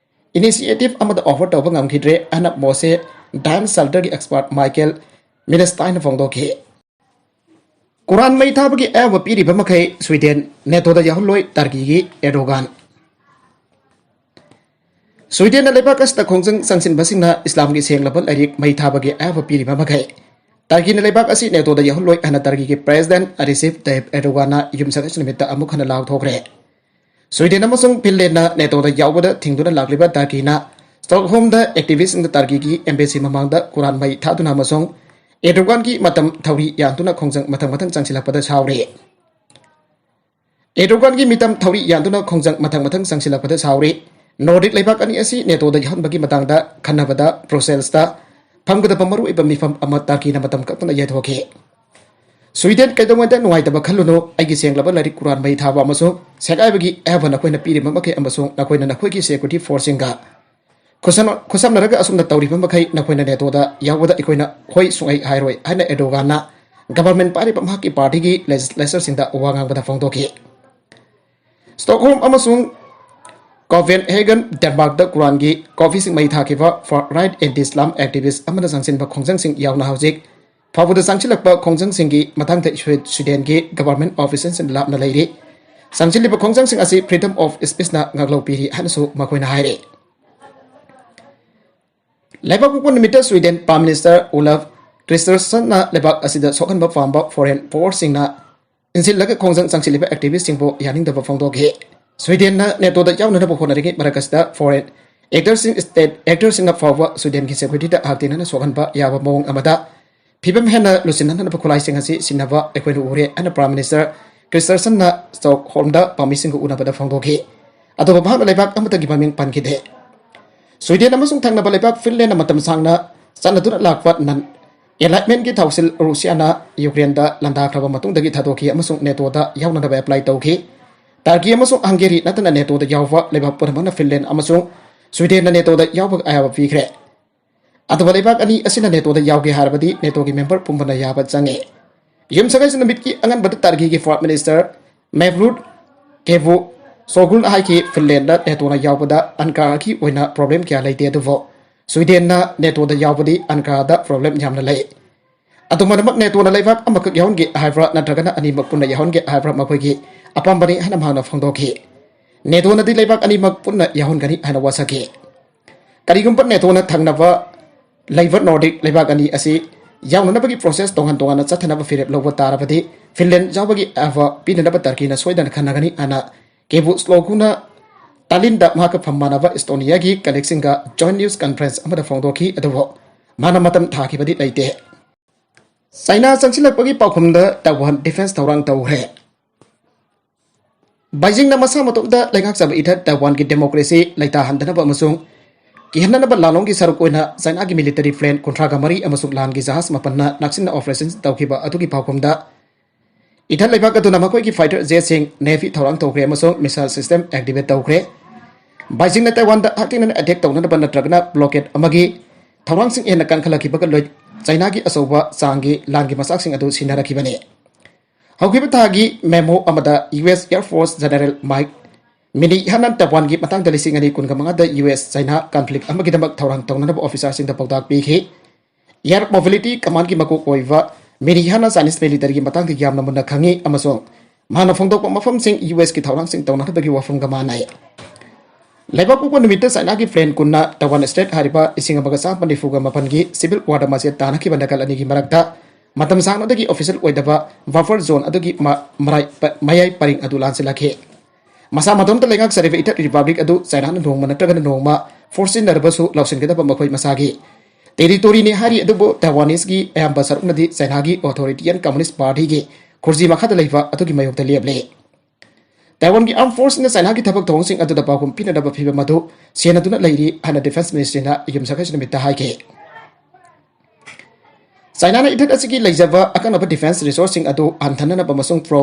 initiative ꯑꯃꯗ offer ꯇꯧꯕ ꯉꯝꯈꯤꯗ꯭ꯔꯦ ꯍꯥꯏꯅ ꯃꯣꯁꯦ ꯗꯥꯟ ꯁꯦꯜꯇꯔꯒꯤ expert Michael Milstein ꯐꯣꯡꯗꯣꯛꯈꯤ꯫ ꯀꯨꯔꯥꯟ ꯃꯩ ꯊꯥꯕꯒꯤ ꯑꯌꯥꯕ ꯄꯤꯔꯤꯕ ꯃꯈꯩ ꯁ꯭ꯋꯤꯗꯦꯟ ꯅꯦꯇꯣꯗ ꯌꯥꯎꯍꯜꯂꯣꯏ ꯇꯔꯀꯤꯒꯤ ꯑꯦꯔꯗꯣꯒꯥꯟ꯫ ꯁ꯭ꯋꯤꯗꯦꯟꯅ ꯂꯩꯕꯥꯛ ꯑꯁꯤꯗ ꯈꯣꯡꯖꯪ ꯆꯪꯁꯤꯟꯕꯁꯤꯡꯅ ꯏꯁꯂꯥꯝꯒꯤ ꯁꯦꯡꯂꯕ ꯂꯥꯏꯔꯤꯛ ꯃꯩ ꯊꯥꯕꯒꯤ ꯑꯌꯥꯕ ꯄꯤꯔꯤꯕ ꯃꯈꯩ ꯇꯔꯀꯤꯅ ꯂꯩꯕꯥꯛ ꯑꯁꯤ ꯅꯦꯇꯣꯗ ꯌꯥꯎꯍꯜꯂꯣꯏ ꯍꯥꯏꯅ ꯇꯔꯀꯤꯒꯤ President Recep Tayyip Erdoganꯅ ꯌꯨꯝꯁꯀꯩꯁ ꯅꯨꯃꯤꯠꯇ ꯑꯃꯨꯛ ꯍꯟꯅ ꯂꯥꯎꯊꯣꯛꯈ꯭ꯔꯦ꯫ ꯁ꯭ꯋꯤꯗꯦꯟ ꯑꯃꯁꯨꯡ ꯐꯤꯟꯂꯦꯟꯅ ꯅꯦꯇꯣꯗ ꯌꯥꯎꯕꯗ ꯊꯤꯡꯗꯨꯅ ꯂꯥꯛꯂꯤꯕ ꯇꯔꯀꯤꯅ ꯁ꯭ꯇꯣꯛꯍꯣꯝꯗ activistꯁꯤꯡꯅ ꯇꯔꯀꯤꯒꯤ embassy ꯃꯃꯥꯡꯗ ꯀꯨꯔꯥꯟ ꯃꯩ ꯊꯥꯗꯨꯅ ꯑꯃꯁꯨꯡ ꯑꯦꯔꯗꯣꯒꯥꯟꯒꯤ ꯃꯇꯝ ꯊꯧꯔꯤ ꯌꯥꯟꯗꯨꯅ ꯈꯣꯡꯖꯪ ꯃꯊꯪ ꯃꯊꯪ ꯆꯪꯁꯤꯜꯂꯛꯄꯗ ꯁꯥꯎꯔꯤ꯫ ꯑꯦꯔꯗꯣꯒꯥꯟꯒꯤ ꯃꯤꯇꯝ ꯊꯧꯔꯤ ꯌꯥꯟꯗꯨꯅ ꯈꯣꯡꯖꯪ ꯃꯊꯪ ꯃꯊꯪ ꯆꯪꯁꯤꯜꯂꯛꯄꯗ ꯁꯥꯎꯔꯤ꯫ Nordic ꯂꯩꯕꯥꯛ ꯑꯅꯤ ꯑꯁꯤ ꯅꯦꯇꯣꯗ ꯌꯥꯎꯍꯟꯕꯒꯤ ꯃꯇꯥꯡꯗ ꯈꯟꯅꯕꯗ Brusselsꯇ ꯐꯝꯒꯗꯕ ꯃꯔꯨꯑꯣꯏꯕ ꯃꯤꯐꯝ ꯑꯃ ꯇꯔꯀꯤꯅ ꯃꯇꯝ ꯀꯛꯇꯅ ꯌꯩꯊꯣꯛꯈꯤ꯫ ꯁ꯭ꯋꯤꯗꯦꯟ, ꯀꯩꯗꯧꯉꯩꯗ ꯅꯨꯡꯉꯥꯏꯇꯕ ꯈꯜꯂꯨꯅꯨ꯫ ꯑꯩꯒꯤ ꯁꯦꯡꯂꯕ ꯂꯥꯏꯔꯤꯛ ꯀꯨꯔꯥꯟ ꯃꯩ ꯊꯥꯕ ꯑꯃꯁꯨꯡ ꯁꯦꯒꯥꯏꯕꯒꯤ ꯑꯌꯥꯕ ꯅꯈꯣꯏꯅ ꯄꯤꯔꯤꯕ ꯃꯈꯩ ꯑꯃꯁꯨꯡ ꯅꯈꯣꯏꯅ ꯅꯈꯣꯏꯒꯤ security forceꯁꯤꯡꯒ ꯈꯨꯠꯁꯝ-, ꯈꯨꯠꯁꯝꯅꯔꯒ ꯑꯁꯨꯝꯅ ꯇꯧꯔꯤꯕ ꯃꯈꯩ ꯅꯈꯣꯏꯅ ꯅꯦꯇꯣꯗ ꯌꯥꯎꯕꯗ ꯑꯩꯈꯣꯏꯅ ꯍꯣꯏ ꯁꯨꯡꯍꯥꯏ ꯍꯥꯏꯔꯣꯏ ꯍꯥꯏꯅ ꯑꯦꯔꯗꯣꯒꯥꯟꯅ government ꯄꯥꯏꯔꯤꯕ ꯃꯍꯥꯛꯀꯤ partyꯒꯤ legislatureꯁꯤꯡꯗ ꯋꯥ ꯉꯥꯡꯕꯗ ꯐꯣꯡꯗꯣꯛꯈꯤ꯫ ꯁ꯭ꯇꯣꯛꯍꯣꯝ ꯑꯃꯁꯨꯡ ꯀꯣꯄꯦꯟꯍꯦꯒꯟ, ꯗꯦꯟꯃꯥꯔꯛꯇ ꯀꯨꯔꯥꯟꯒꯤ ꯀꯣꯄꯤꯁꯤꯡ ꯃꯩ ꯊꯥꯈꯤꯕ far right anti-Islam activist ꯑꯃꯅ ꯆꯪꯁꯤꯟꯕ ꯈꯣꯡꯖꯪꯁꯤꯡ ꯌꯥꯎꯅ ꯍꯧꯖꯤꯛ ꯐꯥꯎꯕꯗ ꯆꯪꯁꯤꯜꯂꯛꯄ ꯈꯣꯡꯖꯪꯁꯤꯡꯒꯤ ꯃꯇꯥꯡꯗ ꯁ꯭ꯋꯤ-, ꯁ꯭ꯋꯤꯗꯦꯟꯒꯤ government officialꯁꯤꯡ ꯂꯥꯞꯅ ꯂꯩꯔꯤ꯫ ꯆꯪꯁꯤꯜꯂꯤꯕ ꯈꯣꯡꯖꯪꯁꯤꯡ ꯑꯁꯤ freedom of speechꯅ ꯉꯥꯛꯂꯧ ꯄꯤꯔꯤ ꯍꯥꯏꯅꯁꯨ ꯃꯈꯣꯏꯅ ꯍꯥꯏꯔꯤ꯫ ꯂꯩꯕꯥꯛ ꯄꯣꯛꯄ ꯅꯨꯃꯤꯠꯇ ꯁ꯭ꯋꯤꯗꯦꯟ Prime Minister Ulf Kristerssonꯅ ꯂꯩꯕꯥꯛ ꯑꯁꯤꯗ ꯁꯣꯛꯍꯟꯕ ꯄꯥꯝꯕ foreign powerꯁꯤꯡꯅ ꯏꯟꯁꯤꯜꯂꯒ ꯈꯣꯡꯖꯪ ꯆꯪꯁꯤꯜꯂꯤꯕ activistꯁꯤꯡꯕꯨ ꯌꯥꯅꯤꯡꯗꯕ ꯐꯣꯡꯗꯣꯛꯈꯤ꯫ ꯁ꯭ꯋꯤꯗꯦꯟꯅ ꯅꯦꯇꯣꯗ ꯌꯥꯎꯅꯅꯕ ꯍꯣꯠꯅꯔꯤꯉꯩ ꯃꯔꯛ ꯑꯁꯤꯗ foreign actors-ꯁꯤꯡ, state actors-ꯁꯤꯡꯅ ꯐꯥꯎꯕ ꯁ꯭ꯋꯤꯗꯦꯟꯒꯤ security-ꯗ ꯍꯛꯊꯦꯡꯅꯅ ꯁꯣꯛꯍꯟꯕ ꯌꯥꯕ ꯃꯑꯣꯡ ꯑꯃꯗ ꯐꯤꯕꯝ ꯍꯦꯟꯅ ꯂꯨꯁꯤꯟꯅꯅꯕ ꯈꯨꯠꯂꯥꯏꯁꯤꯡ ꯑꯁꯤ ꯁꯤꯖꯤꯟꯅꯕ ꯑꯩꯈꯣꯏꯅ ꯎꯔꯦ ꯍꯥꯏꯅ Prime Minister Kristersson-ꯅ Stockholm-ꯗ ꯄꯥꯎꯃꯤꯁꯤꯡꯒ ꯎꯅꯕꯗ ꯐꯣꯡꯗꯣꯛꯈꯤ꯫ ꯑꯗꯨꯕꯨ ꯃꯍꯥꯛꯅ ꯂꯩꯕꯥꯛ ꯑꯃꯠꯇꯒꯤ ꯃꯃꯤꯡ ꯄꯟꯈꯤꯗꯦ꯫ ꯁ꯭ꯋꯤꯗꯦꯟ ꯑꯃꯁꯨꯡ ꯊꯪꯅꯕ ꯂꯩꯕꯥꯛ ꯐꯤꯟꯂꯦꯟꯅ ꯃꯇꯝ ꯁꯥꯡꯅ ꯆꯠꯅꯗꯨꯅ ꯂꯥꯛꯄ non-alignment-ꯀꯤ ꯊꯧꯁꯤꯜ ꯔꯨꯁꯤꯌꯥꯅ ꯌꯨꯀ꯭ꯔꯦꯟꯗ ꯂꯥꯟꯗꯥꯈ꯭ꯔꯕ ꯃꯇꯨꯡꯗꯒꯤ ꯊꯥꯗꯣꯛꯈꯤ ꯑꯃꯁꯨꯡ ꯅꯦꯇꯣꯗ ꯌꯥꯎꯅꯅꯕ apply ꯇꯧꯈꯤ꯫ ꯇꯔꯀꯤ ꯑꯃꯁꯨꯡ ꯍꯪꯒꯦꯔꯤ ꯅꯠꯇꯅ ꯅꯦꯇꯣꯗ ꯌꯥꯎꯕ ꯂꯩꯕꯥꯛ ꯄꯨꯝꯅꯃꯛꯅ ꯐꯤꯟꯂꯦꯟ ꯑꯃꯁꯨꯡ ꯁ꯭ꯋꯤꯗꯦꯟꯅ ꯅꯦꯇꯣꯗ ꯌꯥꯎꯕ ꯑꯌꯥꯕ ꯄꯤꯈ꯭ꯔꯦ꯫ ꯑꯗꯨꯕꯨ ꯂꯩꯕꯥꯛ ꯑꯅꯤ ꯑꯁꯤꯅ ꯅꯦꯇꯣꯗ ꯌꯥꯎꯒꯦ ꯍꯥꯏꯔꯕꯗꯤ ꯅꯦꯇꯣꯒꯤ member ꯄꯨꯝꯕꯅ ꯌꯥꯕ ꯆꯪꯉꯤ꯫ ꯌꯨꯝꯁꯀꯩꯁ ꯅꯨꯃꯤꯠꯀꯤ ꯑꯉꯟꯕꯗ ꯇꯔꯀꯤꯒꯤ Foreign Minister Mevlut Cavusogluꯅ ꯍꯥꯏꯈꯤ, ꯐꯤꯟꯂꯦꯟꯗ ꯅꯦꯇꯣꯅ ꯌꯥꯎꯕꯗ ꯑꯟꯀꯥꯔꯥꯒꯤ ꯑꯣꯏꯅ problem ꯀꯌꯥ ꯂꯩꯇꯦ, ꯑꯗꯨꯕꯨ ꯁ꯭ꯋꯤꯗꯦꯟꯅ ꯅꯦꯇꯣꯗ ꯌꯥꯎꯕꯗꯤ ꯑꯟꯀꯥꯔꯥꯗ problem ꯌꯥꯝꯅ ꯂꯩ꯫ ꯑꯗꯨꯃꯛꯅꯃꯛ ꯅꯦꯇꯣꯅ ꯂꯩꯕꯥꯛ ꯑꯃꯈꯛ ꯌꯥꯎꯍꯟꯒꯦ ꯍꯥꯏꯕ꯭ꯔꯥ ꯅꯠꯇ꯭ꯔꯒꯅ ꯑꯅꯤꯃꯛ ꯄꯨꯟꯅ ꯌꯥꯎꯍꯟꯒꯦ ꯍꯥꯏꯕ꯭ꯔꯥ ꯃꯈꯣꯏꯒꯤ ꯑꯄꯥꯝꯕꯅꯤ ꯍꯥꯏꯅ ꯃꯍꯥꯛꯅ ꯐꯣꯡꯗꯣꯛꯈꯤ꯫ ꯅꯦꯇꯣꯅꯗꯤ ꯂꯩꯕꯥꯛ ꯑꯅꯤꯃꯛ ꯄꯨꯟꯅ ꯌꯥꯎꯍꯟꯒꯅꯤ ꯍꯥꯏꯅ ꯋꯥꯁꯛꯈꯤ꯫ ꯀꯔꯤꯒꯨꯝꯕ ꯅꯦꯇꯣꯅ ꯊꯪꯅꯕ ꯂꯩꯕ Nordic ꯂꯩꯕꯥꯛ ꯑꯅꯤ ꯑꯁꯤ ꯌꯥꯎꯅꯅꯕꯒꯤ process ꯇꯣꯉꯥꯟ ꯇꯣꯉꯥꯟꯅ ꯆꯠꯊꯅꯕ ꯐꯤꯔꯦꯞ ꯂꯧꯕ ꯇꯥꯔꯕꯗꯤ ꯐꯤꯟꯂꯦꯟ ꯌꯥꯎꯕꯒꯤ ꯑꯌꯥꯕ ꯄꯤꯅꯅꯕ ꯇꯔꯀꯤꯅ ꯁꯣꯏꯗꯅ ꯈꯟꯅꯒꯅꯤ ꯍꯥꯏꯅ ꯀꯦꯕꯨꯁꯂꯣꯒꯨꯅ ꯇꯥꯂꯤꯟꯗ ꯃꯍꯥꯛꯀ ꯐꯝ ꯃꯥꯟꯅꯕ ꯏꯁꯇꯣꯅꯤꯌꯥꯒꯤ colleagueꯁꯤꯡꯒ joint news conference ꯑꯃꯗ ꯐꯣꯡꯗꯣꯛꯈꯤ꯫ ꯑꯗꯨꯕꯨ ꯃꯥꯅ ꯃꯇꯝ ꯊꯥꯈꯤꯕꯗꯤ ꯂꯩꯇꯦ꯫ ꯆꯥꯏꯅꯥ ꯆꯪꯁꯤꯜꯂꯛꯄꯒꯤ ꯄꯥꯎꯈꯨꯝꯗ ꯇꯥꯏꯋꯥꯟ defence ꯊꯧꯔꯥꯡ ꯇꯧꯈ꯭ꯔꯦ꯫ ꯕꯩꯖꯤꯡꯅ ꯃꯁꯥ ꯃꯇꯣꯝꯇ ꯂꯩꯉꯥꯛꯆꯕ ꯏꯊꯠ ꯇꯥꯏꯋꯥꯟꯒꯤ democracy ꯂꯩꯇꯥꯍꯟꯗꯅꯕ ꯑꯃꯁꯨꯡ ꯀꯤꯍꯟꯅꯅꯕ ꯂꯥꯟꯂꯣꯡꯒꯤ ꯁꯔꯨꯛ ꯑꯣꯏꯅ ꯆꯥꯏꯅꯥꯒꯤ military plane ꯀꯨꯟꯊ꯭ꯔꯥꯒ ꯃꯔꯤ ꯑꯃꯁꯨꯡ ꯂꯥꯟꯒꯤ ꯖꯍꯥꯖ ꯃꯥꯄꯟꯅ ꯅꯛꯁꯤꯟꯅ operation ꯇꯧꯈꯤꯕ ꯑꯗꯨꯒꯤ ꯄꯥꯎꯈꯨꯝꯗ ꯏꯊꯠ ꯂꯩꯕꯥꯛ ꯑꯗꯨꯅ ꯃꯈꯣꯏꯒꯤ fighter jetꯁꯤꯡ, navy ꯊꯧꯔꯥꯡ ꯇꯧꯈ꯭ꯔꯦ ꯑꯃꯁꯨꯡ missile system activate ꯇꯧꯈ꯭ꯔꯦ꯫ ꯕꯩꯖꯤꯡꯅ ꯇꯥꯏꯋꯥꯟꯗ ꯍꯛꯊꯦꯡꯅꯅ attack ꯇꯧꯅꯅꯕ ꯅꯠꯇ꯭ꯔꯒꯅ blockade ꯑꯃꯒꯤ ꯊꯧꯔꯥꯡꯁꯤꯡ ꯍꯦꯟꯅ ꯀꯟꯈꯠꯂꯛꯈꯤꯕꯒ ꯂꯣꯏ ꯆꯥꯏꯅꯥꯒꯤ ꯑꯆꯧꯕ ꯆꯥꯡꯒꯤ ꯂꯥꯟꯒꯤ ꯃꯆꯥꯛꯁꯤꯡ ꯑꯗꯨ ꯁꯤꯟꯅꯔꯛꯈꯤꯕꯅꯤ꯫ ꯍꯧꯈꯤꯕ ꯊꯥꯒꯤ memo ꯑꯃꯗ US Air Force General Mike Minihan-ꯅ ꯇꯥꯏꯋꯥꯟꯒꯤ ꯃꯇꯥꯡꯗ ꯂꯤꯁꯤꯡ ꯑꯅꯤ ꯀꯨꯟꯒ ꯃꯉꯥꯗ US China conflict ꯑꯃꯒꯤꯗꯃꯛ ꯊꯧꯔꯥꯡ ꯇꯧꯅꯅꯕ officerꯁꯤꯡꯗ ꯄꯥꯎꯇꯥꯛ ꯄꯤꯈꯤ꯫ Air Mobility Commandꯒꯤ ꯃꯀꯣꯛ ꯑꯣꯏꯕ Minihan-ꯅ Chinese militaryꯒꯤ ꯃꯇꯥꯡꯗ ꯌꯥꯝꯅ ꯃꯨꯟꯅ ꯈꯪꯏ ꯑꯃꯁꯨꯡ ꯃꯍꯥꯛꯅ ꯐꯣꯡꯗꯣꯛꯄ ꯃꯐꯝꯁꯤꯡ USꯀꯤ ꯊꯧꯔꯥꯡꯁꯤꯡ ꯇꯧꯅꯅꯕꯒꯤ ꯋꯥꯐꯝꯒ ꯃꯥꯟꯅꯩ꯫ ꯂꯩꯕꯥꯛꯄꯣꯛꯄ ꯅꯨꯃꯤꯠꯇ ꯆꯥꯏꯅꯥꯒꯤ plane ꯀꯨꯟꯅ ꯇꯥꯏꯋꯥꯟ strait ꯍꯥꯏꯔꯤꯕ ꯂꯤꯁꯤꯡ ꯑꯃꯒ ꯆꯥꯃꯥꯄꯟ ꯅꯤꯐꯨꯒ ꯃꯥꯄꯟꯒꯤ civil warꯗ ꯃꯆꯦꯠ ꯇꯥꯅꯈꯤꯕ ꯅꯥꯀꯜ ꯑꯅꯤꯒꯤ ꯃꯔꯛꯇ ꯃꯇꯝ ꯁꯥꯡꯅꯗꯒꯤ official ꯑꯣꯏꯗꯕ buffer zone ꯑꯗꯨꯒꯤ ꯃ-, ꯃꯔꯥꯏ-, ꯄ-, ꯃꯌꯥꯏ ꯄꯔꯤꯡ ꯑꯗꯨ ꯂꯥꯟꯁꯤꯜꯂꯛꯈꯤ꯫ ꯃꯁꯥ ꯃꯇꯣꯝꯇ ꯂꯩꯉꯥꯛꯆꯔꯤꯕ ꯏꯊꯠ ꯔꯤꯄꯕ꯭ꯂꯤꯛ ꯑꯗꯨ ꯆꯥꯏꯅꯥꯅ ꯅꯣꯡꯃ ꯅꯠꯇ꯭ꯔꯒ ꯅꯣꯡꯃ ꯐꯣꯔ ꯁꯤꯖꯤꯟꯅꯔꯕꯁꯨ ꯂꯧꯁꯤꯟꯒꯗꯕ ꯃꯈꯣꯏ ꯃꯁꯥꯒꯤ ꯇꯦꯔꯤꯇꯣꯔꯤꯅꯤ ꯍꯥꯏꯔꯤ꯫ ꯑꯗꯨꯕꯨ ꯇꯥꯏꯋꯥꯅꯤꯁꯀꯤ ꯑꯌꯥꯝꯕ ꯁꯔꯨꯛꯅꯗꯤ ꯆꯥꯏꯅꯥꯒꯤ ꯑꯣꯊꯣꯔꯤꯇꯤꯌꯟ ꯀꯝꯃꯨꯅꯤꯁ ꯄꯥꯔꯇꯤꯒꯤ ꯈꯨꯔꯖꯤ ꯃꯈꯥꯗ ꯂꯩꯕ ꯑꯗꯨꯒꯤ ꯃꯥꯌꯣꯛꯇ ꯂꯦꯞꯂꯦ꯫ ꯇꯥꯏꯋꯥꯟꯒꯤ ꯑꯥꯔꯝ ꯐꯣꯔꯁꯅ ꯆꯥꯏꯅꯥꯒꯤ ꯊꯕꯛ ꯊꯧꯑꯣꯡꯁꯤꯡ ꯑꯗꯨꯗ ꯄꯥꯎꯈꯨꯝ ꯄꯤꯅꯅꯕ ꯐꯤꯕꯝ ꯑꯗꯨ ꯁꯦꯟꯅꯗꯨꯅ ꯂꯩꯔꯤ ꯍꯥꯏꯅ ꯗꯤꯐꯦꯟꯁ ꯃꯤꯅꯤꯁꯇ꯭ꯔꯤꯅ ꯌꯨꯝꯁꯀꯩꯁ ꯅꯨꯃꯤꯠꯇ ꯍꯥꯏꯈꯤ꯫ ꯆꯥꯏꯅꯥꯅ ꯏꯊꯠ ꯑꯁꯤꯒꯤ ꯂꯩꯖꯕ ꯑꯀꯛꯅꯕ ꯗꯤꯐꯦꯟꯁ ꯔꯤꯁꯣꯔꯁꯁꯤꯡ ꯑꯗꯨ ꯍꯟꯊꯅꯅꯕ ꯑꯃꯁꯨꯡ ꯄ꯭ꯔꯣ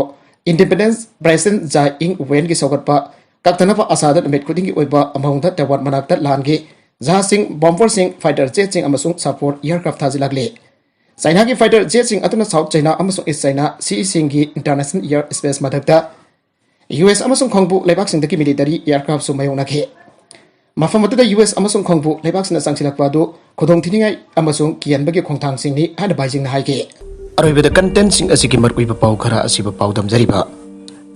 ꯏꯟꯗꯤꯄꯦꯟꯗꯦꯟꯁ ꯄ꯭ꯔꯦꯁꯤꯗꯦꯟꯠ ꯖꯥꯏ ꯏꯪ ꯋꯦꯟꯒꯤ ꯁꯧꯒꯠꯄ ꯀꯛꯇꯅꯕ ꯑꯁꯥꯗ ꯅꯨꯃꯤꯠ ꯈꯨꯗꯤꯡꯒꯤ ꯑꯣꯏꯕ ꯑꯃꯣꯝꯗ ꯇꯥꯏꯋꯥꯟ ꯃꯅꯥꯛꯇ ꯂꯥꯟꯒꯤ ꯖꯍꯥꯖꯁꯤꯡ, ꯕꯣꯝꯕꯔꯁꯤꯡ, ꯐꯥꯏꯇꯔ ꯖꯦꯠꯁꯤꯡ ꯑꯃꯁꯨꯡ ꯁꯄꯣꯔꯠ ꯑꯦꯌꯔꯀ꯭ꯔꯥꯐ ꯊꯥꯖꯤꯜꯂꯛꯂꯤ꯫ ꯆꯥꯏꯅꯥꯒꯤ ꯐꯥꯏꯇꯔ ꯖꯦꯠꯁꯤꯡ ꯑꯗꯨꯅ ꯁꯥꯎꯠ ꯆꯥꯏꯅꯥ ꯑꯃꯁꯨꯡ ꯏꯁ ꯆꯥꯏꯅꯥ ꯁꯤ ꯁꯤꯡꯒꯤ ꯏꯟꯇꯔꯅꯦꯁꯅꯦꯜ ꯑꯦꯌꯔ ꯁ꯭ꯄꯦꯁ ꯃꯊꯛꯇ ꯌꯨ ꯑꯦꯁ ꯑꯃꯁꯨꯡ ꯈꯣꯡꯕꯨ ꯂꯩꯕꯥꯛꯁꯤꯡꯗꯒꯤ ꯃꯤꯂꯤꯇꯔꯤ ꯑꯦꯌꯔꯀ꯭ꯔꯥꯐꯁꯨ ꯃꯥꯌꯣꯛꯅꯈꯤ꯫ ꯃꯐꯝ ꯑꯗꯨꯗ ꯌꯨ ꯑꯦꯁ ꯑꯃꯁꯨꯡ ꯈꯣꯡꯕꯨ ꯂꯩꯕꯥꯛꯁꯤꯡꯅ ꯆꯪꯁꯤꯜꯂꯛꯄ ꯑꯗꯨ ꯈꯨꯗꯣꯡꯊꯤꯅꯤꯡꯉꯥꯏ ꯑꯃꯁꯨꯡ ꯀꯤꯍꯟꯕꯒꯤ ꯈꯣꯡꯊꯥꯡꯁꯤꯡꯅꯤ ꯍꯥꯏꯅ ꯕꯥꯏꯖꯤꯡꯅ ꯍꯥꯏꯈꯤ꯫ ꯑꯔꯣꯏꯕꯗ ꯀꯟꯇꯦꯟꯠꯁꯤꯡ ꯑꯁꯤꯒꯤ ꯃꯔꯨꯑꯣꯏꯕ ꯄꯥꯎ ꯈꯔ ꯑꯁꯤꯕꯨ ꯄꯥꯎꯗꯝꯖꯔꯤꯕ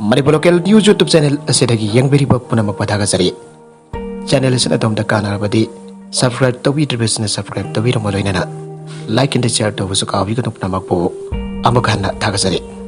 Manipur local news YouTube channel ꯑꯁꯤꯗꯒꯤ ꯌꯦꯡꯕꯤꯔꯤꯕ ꯄꯨꯝꯅꯃꯛꯄꯨ ꯊꯥꯒꯠꯆꯔꯤ꯫ ꯆꯦꯅꯦꯜ ꯑꯁꯤꯅ ꯑꯗꯣꯝꯗ ꯀꯥꯟꯅꯔꯕꯗꯤ ꯁꯕꯁꯀ꯭ꯔꯥꯏꯕ ꯇꯧꯕꯤꯗ꯭ꯔꯤꯕꯁꯤꯡꯅ ꯁꯕꯁꯀ꯭ꯔꯥꯏꯕ ꯇꯧꯕꯤꯔꯝꯕ ꯂꯣꯏꯅꯅ ꯂꯥꯏꯛ ꯑꯦꯟ ꯁꯤꯌꯔ ꯇꯧꯕꯁꯨ ꯀꯥꯎꯕꯤꯒꯅꯨ꯫ ꯄꯨꯝꯅꯃꯛꯄꯨ ꯑꯃꯨꯛ ꯍꯟꯅ ꯊꯥꯒꯠꯆꯔꯤ꯫